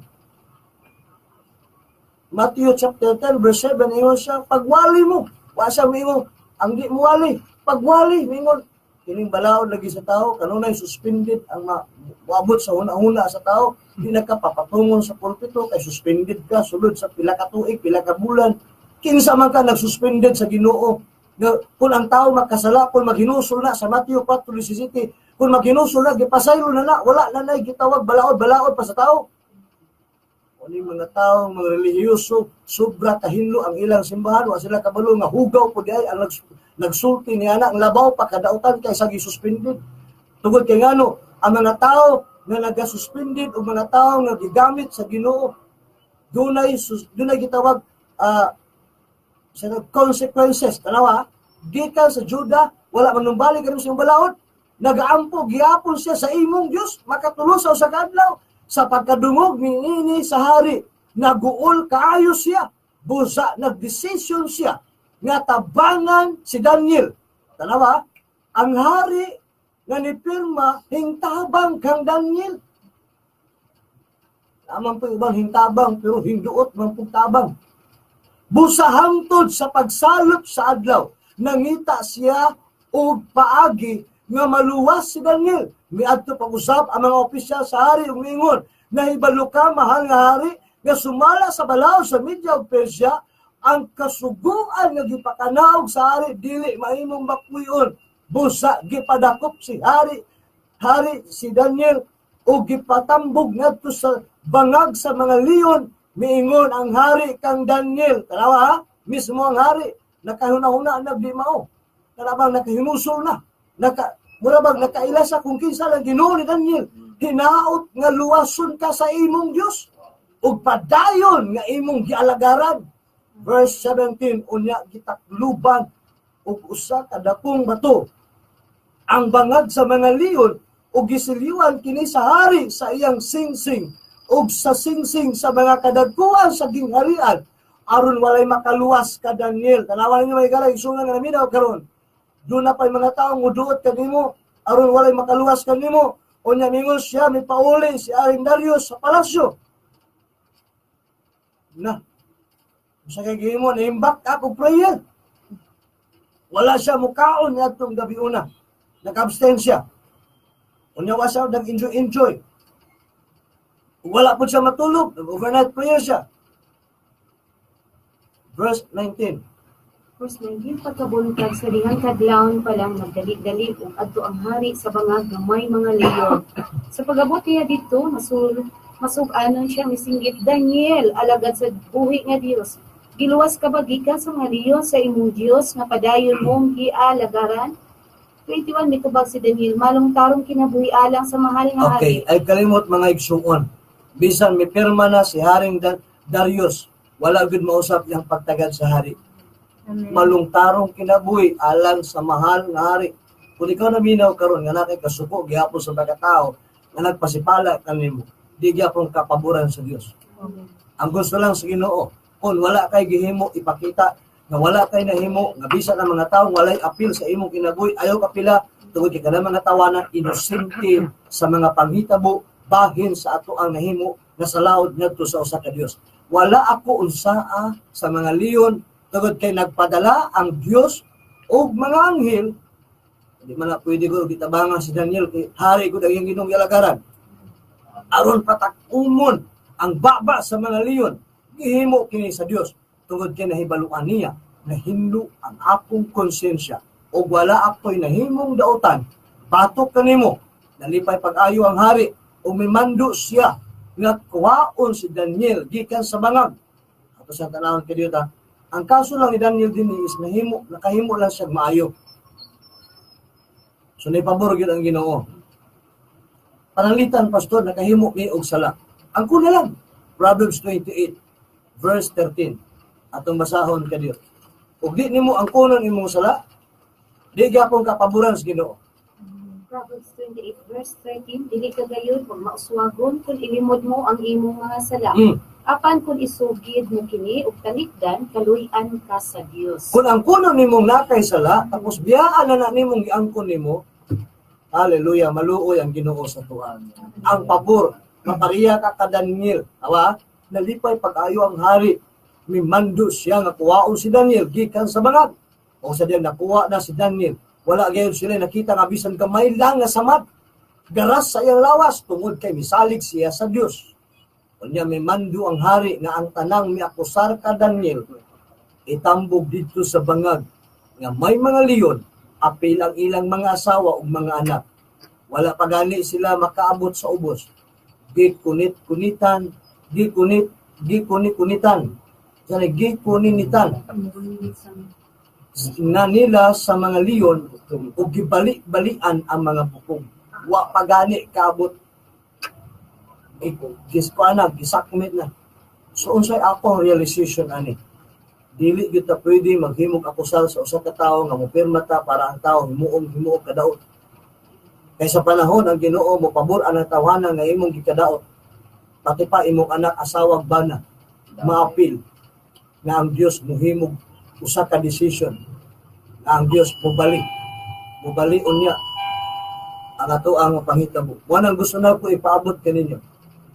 S1: Matthew chapter 10 verse 7 ingon siya, pagwali mo, wa siya mingon, ang di mo wali, pagwali mingon. Kining balaod lagi sa tao, kanunay suspended ang moabot sa huna-huna sa tao, di na ka papatungon sa pulpito kay suspended ka sulod sa pila ka tuig, pila ka bulan. Kinsa man ka nagsuspended sa Ginoo. Nga, kung ang tao makasala, kung maghinusol na sa Matthew 4:17, kung maghinusol na, gipasaylo na na, wala na na'y gitawag balaod-balaod pa sa tao. Ano yung mga tao, mga relihiyoso, sobra kahinlo ang ilang simbahan, wa sila kabalo nga hugaw po di ay ang nagsulti niya na, ang labaw pa kadautan kaysa gisuspended. Tungod kay ngano, ang mga tao nga nagasuspended o mga tao nga gigamit sa Ginoo, dunay gitawag sa consequences. Tanawa, gikan sa Juda, wala manumbalik kanimo sa imong balaod, nagaampo gihapon siya sa imong Dios, makatulo sa usa ka adlaw. Sa pagkadungog niini sa hari, naguol kaayo siya, busa nagdesisyon siya nga tabangan si Daniel. Tanawa, ang hari nga nipirma hintabang kang Daniel. Lamang po ibang hintabang pero hinduot man pong tabang. Busa hangtod sa pagsalop sa adlaw, nangita siya og paagi nga maluwas si Daniel. Miadto pag-usap ang mga opisyal sa hari ug miingon, nahibalo ka, mahal nga hari, nga sumala sa balaod sa Media ug Persia, ang kasuguan nga gipakanaog sa hari dili mahimong bakwion. Busa gipadakop si hari si Daniel ug gipatambog ngadto sa bangag sa mga leon. Miingon ang hari kang Daniel. Tanawa ha? Mismo ang hari nakahuna-huna nagdi mao. Kanabang nakahinusol na. Mura bang nakaila sa kung kinsa lang Ginoo ni Daniel. Hinaot nga luwason ka sa imong Dios ug padayon nga imong gialagaran. Verse 17, unya gitakluban og usa ka dakong bato ang bangag sa mga leon ug gisiliwan kini sa hari sa iyang singsing ug sa singsing sa mga kadagkuan sa gingharian aron walay makaluwas ka Daniel. Tanawan ninyo mga higala, igsuon nga naminaw karon. Doon na pa'y mga taong muduot kanimo aron walay makaluwas kanimo. Unya mingon siya, may pauli si Aring Darius sa palasyo. Na. Sa kay gihimo ni back up og prayer. Wala siya mukaon niadtong gabi una. Nag-abstain siya. Unya wa siya nag-enjoy enjoy. Wala po siya matulog, nag-overnight prayer siya. Verse 19.
S3: Verse 19, pagkabuntag sa dihang kadlawon pa lang, nagdali-dali ug adto ang hari sa bangag nga may mga leon. Sa pag-abot niya didto, masug-anon siya misinggit, Daniel, alagad sa buhi nga Dios. Giluwas ka ba gikan sa mga leon sa imong Dios nga padayon mong gialagaran? 21, mitubag si Daniel, malungtarong kinabuhi alang sa mahal nga
S1: Okay,
S3: hari.
S1: ay kalimot, mga igsuon. Bisan may pirma na si Haring Darius, wala gud mausap yang pagtagad sa hari.
S6: Amen.
S1: Malungtarong kinabuhi alang sa mahal nga hari. Kung ikaw naminaw karon nga nakay kasuko gihapon sa mga tao nga nagpasipala kanimo, di gyapon kapaboran sa Dios. Ang gusto lang sa Ginoo, kung wala kay gihimo, ipakita nga wala kay nahimo, nga bisan ang mga tawo walay apil sa imong kinabuhi, ayaw kapila tungod kay kanang mga tawana inosente sa mga panghitabo bahin sa ato ang nahimo nga sa laod ngadto sa usa ka Dios. Wala ako unsaa sa mga leon tungod kay nagpadala ang Dios og mga anghel. Di man na pwede ko gitabangan si Daniel kay hari ko ang Ginoong yalagaran. Aron patak-umon ang baba sa mga leon, gihimo kini sa Dios tungod kay nahibaluan niya nahinlo ang akong konsensya ug wala ako'y nahimong dautan batok kanimo. Nalipay pag-ayo ang hari ug mimando siya nga kuhaon si Daniel gikan sa bangag. Ato sa tanawon kay Dios. Ang kaso lang ni Daniel dinhi is nahimo nakahimo lang siya maayo. So naipabor gyud ang Ginoo. Pananglitan, pastor, nakahimo ni og sala. Ang kuna lang, Proverbs 28 verse 13. Atong basahon ka Dios. Ug di nimo ang kunon imong sala, di gyapon kapaboran sa Ginoo.
S3: Proverbs 28 verse 13, dili ka gayud mauswagon kung ilimod mo ang imong mga sala. Apan kung isugid mo kini og talikdan, kaluy-an ka sa Dios.
S1: Kung ang kunon nimong nakay sala, tapos biyaan na na nimong giangkon nimo, hallelujah, maluoy ang Ginoo sa tuwa. Ang pabor, mapariya ka ka Daniel, awa, nalipay pag-ayo ang hari, mimando siya nga kuwaon si Daniel gikan sa bangag. O sa diyang nakuha na si Daniel, wala gayon sila nakita nga bisan gamay lang nga samad, garas sa iyang lawas tungod kay misalig siya sa Dios. Unya mimando ang hari nga ang tanang miakusar ka Daniel itambog didto sa bangag nga may mga leon, apil ang ilang mga asawa ug mga anak. Wala pa gani sila makaabot sa ubos. Gikunit-kunitan, gikunit, gikunit-kunitan. Sana gikuninitan na nila sa mga leon ug gibali-balian ang mga bukog. Wa pa gani kaabot. Giskuana, gisakmit na. So unsay akong realization ani? Dili gyud ta pwede maghimog akusal sa usa ka tawo nga mopirma ta para ang tawo himuong himuog kadaot. Kay sa panahon ang Ginoo mopabor ang tawhana nga imong gikadaot. Pati pa imong anak, asawa, bana, maapil nga ang Dios mohimog usa ka decision nga ang Dios mobali. Mobali unya ang ato ang panghitabo. Mo nang gusto nako ipaabot kaninyo.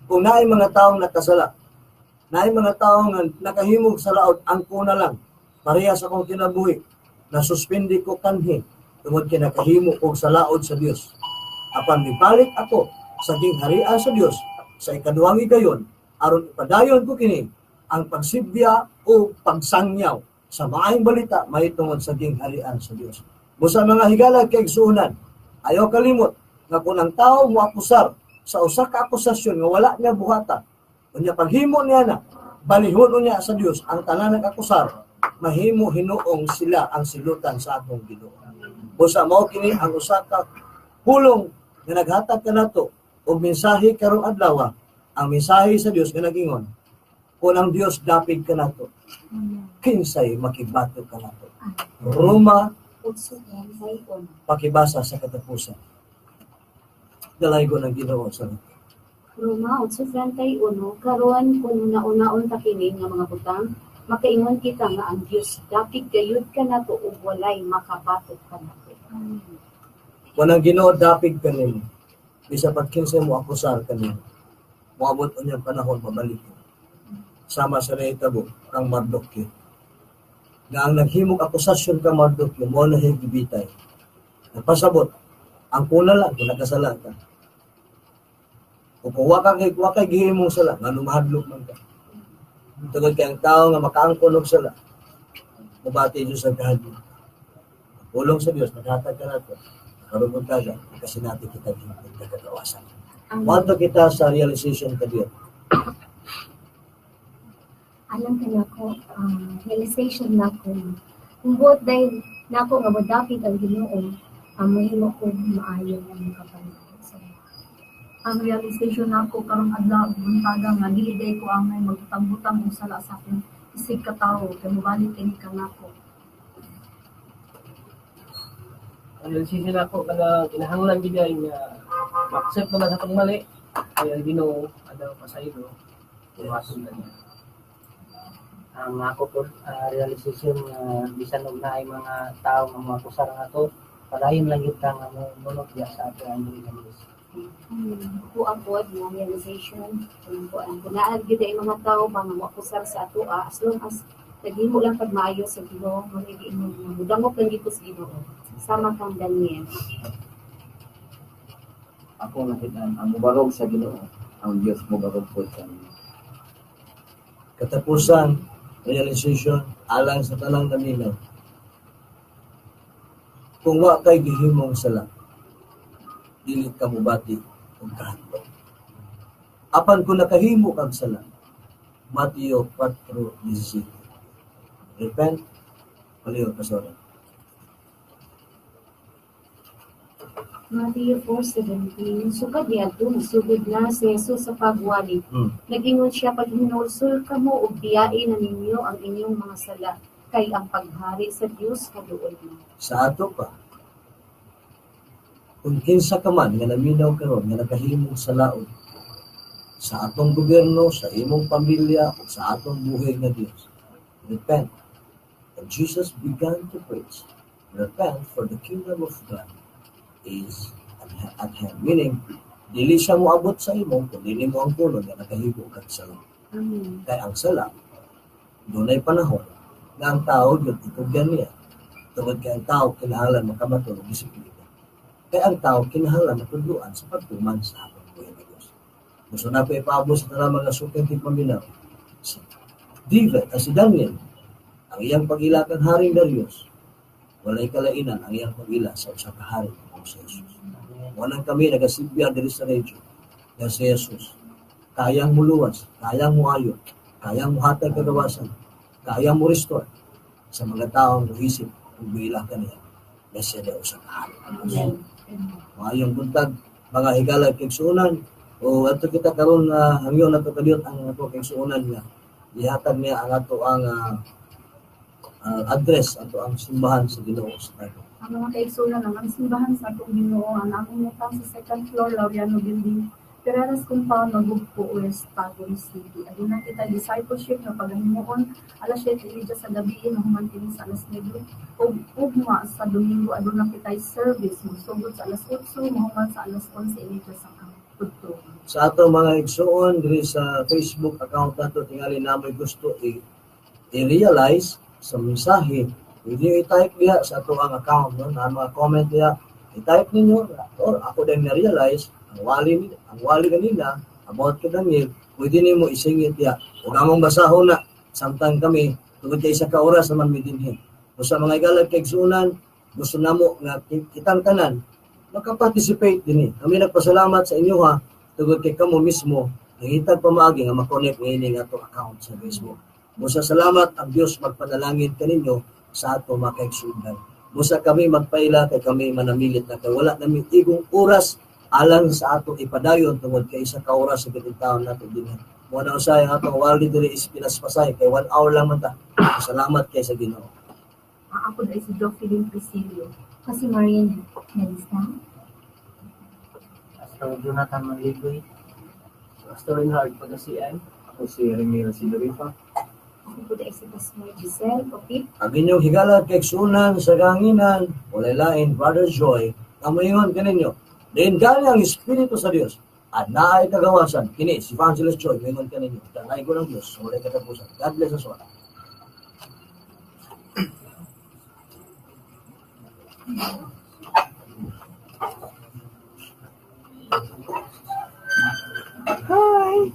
S1: Kung naay mga taong nakasala, naay mga taong nga nakahimog sa laot, ang kuna lang, pareha sa akong kinabuhi, nasuspindi ko kanhi, tungod kay nakahimo og sa laod sa Dios. Apan mibalik ako sa gingharian sa Dios sa ikaduhang higayon, aron ipadayon ko kini ang pagsibya o pagsangyaw sa maayong balita mahitungod sa gingharian sa Dios. Busa mga higala kay igsuonan, ayaw kalimot nga kung ang tao moakusar sa usa ka akusasyon nga wala niya buhata, unya paghimo niya na balihon unya sa Dios ang tanan nag-akusar, mahimo hinuong sila ang silutan sa atong Ginoo. Busa mao kini ang usa ka pulong nga naghatag kanato og mensahe karong adlaw, ang mensahe sa Dios nga nagingon, kung ang Dios dapig kanato, kinsay makibato kanato. Roma, pakibasa sa katapusan. Dalaygon ang Ginoo sa
S3: Roma 8:31, karon kung nauna-un ta kini nga mga butang, makaingon kita nga ang Dios dapig gayud kanato ug walay makabatok kanato.
S1: Kung ang Ginoo dapig kanimo, bisa pag kinsay mo akusar kanimo, moabot unyang panahon mabalik. Sama sa nahitabo kang Mardokyo. Nga ang naghimog akusasyon kang Mardokyo, mo na gibitay. Nagpasabot, ang kuna lang kung nakasala ka. Kung wa kay gihimong sala, nga lumahadlok man ka. Tungod kay ang tao nga makaangkon og sala, mabati Diyos ang kahadlok. Pulong sa Dios, naghatag ka nato, nakarugod ka siya, kasinati kita din kagawasan. Wanto kita sa realization ka Dios.
S4: Alam ka nako, realization nako, kung buot dahil nako nga modapig ang Ginoo, Ang mahimo ko maayo nga makapanalo sa mga.
S6: Ang realization nako karong adlaw buntaga nga dili day ko angay magbutang-butang og sala sa akong isig katawo kay mobalik kini kanako.
S7: Ang realization nako kana kinahanglan gid ay nga ma-accept na sa atong mali kay ang Ginoo adaw pasaylo tuwason na niya.
S5: Ang ako po realization nga bisan og naay mga tao nga makusar nga to, padayon lang gyud ta nga munok diya sa ato ang Diyos.
S3: Ako ang pod nga realization kung ang naa gyud ay mga tao mga moakusar sa atoa, as long as naghimo lang pag maayo sa Ginoo, mo ni giingon nga mudangop lang gyud ko sa Ginoo. Sama kang Daniel.
S2: Ako nakit-an ang mubarog sa Ginoo, ang Dios mobarog pod sa inyo.
S1: Katapusan, realization, alang sa tanang naminaw. Kung wa kay gihimong sala, dili ka mobati og kahadlok. Apan kung nakahimo kag sala, Mateo 4:17. Repent, paliw pastora.
S3: Mateo 4:17, sukad niadto nasugod na si Jesus sa pagwali. Nag-ingon siya, paghinulsol kamo og biyain na ninyo ang inyong mga sala, kay ang paghari sa Dios kaduol na.
S1: Sa ato pa, kung kinsa ka man nga naminaw karon nga nakahimong salaod sa atong gobyerno, sa imong pamilya, o sa atong buhi nga Dios, repent. And Jesus began to preach, repent, for the kingdom of God is at hand. Meaning, dili siya moabot sa imo kung dili mo ang kulon nga nakahibo kag sala.
S3: Amen.
S1: Kay ang sala, dunay panahon nga ang tao gyud itugyan niya. Tungod kay ang tao kinahanglan makamaton og disiplina. Kay ang tao kinahanglan matudloan sa pagtuman sa atong buhi nga Dios. Gusto na ko ipaabot sa tanang mga suking tigpaminaw. Si David, si Daniel, ang iyang pag-ila kang Haring Darius, walay kalainan ang iyang pag-ila sa usa ka hari o si Jesus. Walang kami nagasilbihan diri sa radio nga si Jesus. Kayang muluwas, kayang muayo, kayang muhatag kagawasan, kayang mo restore sa mga taong muisip ug muila kaniya nga siya daw usa ka hari.
S3: Amen.
S1: Maayong buntag mga higala kigsuonan, o adto kita karon nga hangyo nato kadiyot ang ato kigsuonan nga gihatag niya ang ato ang address ato ang simbahan sa Ginoo sa Tagum.
S6: Ang mga kaigsuonan, ang simbahan sa atong Ginoo ang among mutang sa second floor Laureano Building, Pereras Compound, Magugpo West, Tagum City. Aduna kita discipleship nga pagahimuon alas 7:30 sa gabi, mahuman kini sa alas 9 ug ugma sa Domingo aduna kita service mosugod sa alas 8 mahuman sa alas 11:30 sa udto.
S1: Sa ato mga igsuon diri sa Facebook account nato, tingali namoy gusto i-realize sa mensahe, pwede i-type diha sa ato ang account, no? Na mga comment diha, i-type ninyo, or ako din na-realize ang wali kanina about kay Daniel, pwede nimo isingit diha. Ug among basahon na samtang kami tungod kay isa ka oras naman mi dinhi. Busa mga igalag kay igsuonan, gusto namo nga kitang tanan makaparticipate dinhi. Kami nagpasalamat sa inyo ha, tungod kay kamo mismo nangitag pamaagi nga makonect niini nga atong account sa Facebook. Busa salamat ang Dios magpanalangin kaninyo sa ato mga kaigsuonan. Busa kami magpaila kay kami manamilit na kay wala nami igong oras alang sa ato ipadayon tungod kay isa ka oras sa kitang taon nato dinhi. Mo na usay ang atong wali diri is pinaspasay kay 1 hour lang man ta. Salamat kay sa Ginoo.
S6: Ako dai si Jocelyn Priscilio.
S4: Ako si Marian Nalista.
S5: Pastor Jonathan Manligoy.
S7: Pastor Reinhard Pagasian.
S2: Ako si Remil Sidorifa.
S3: Ako po dai si Pastor Giselle Opit.
S1: Ang inyong higala kay igsuonan sa kahanginan, walay lain, Brother Joy, kamuingon kaninyo. Diin gani ang Espiritu sa Dios at naay kagawasan. Kini si Evangelist Joy, muingon kaninyo. Tanay ko ng Dios, walay katapusan. God bless us all.
S4: Hi!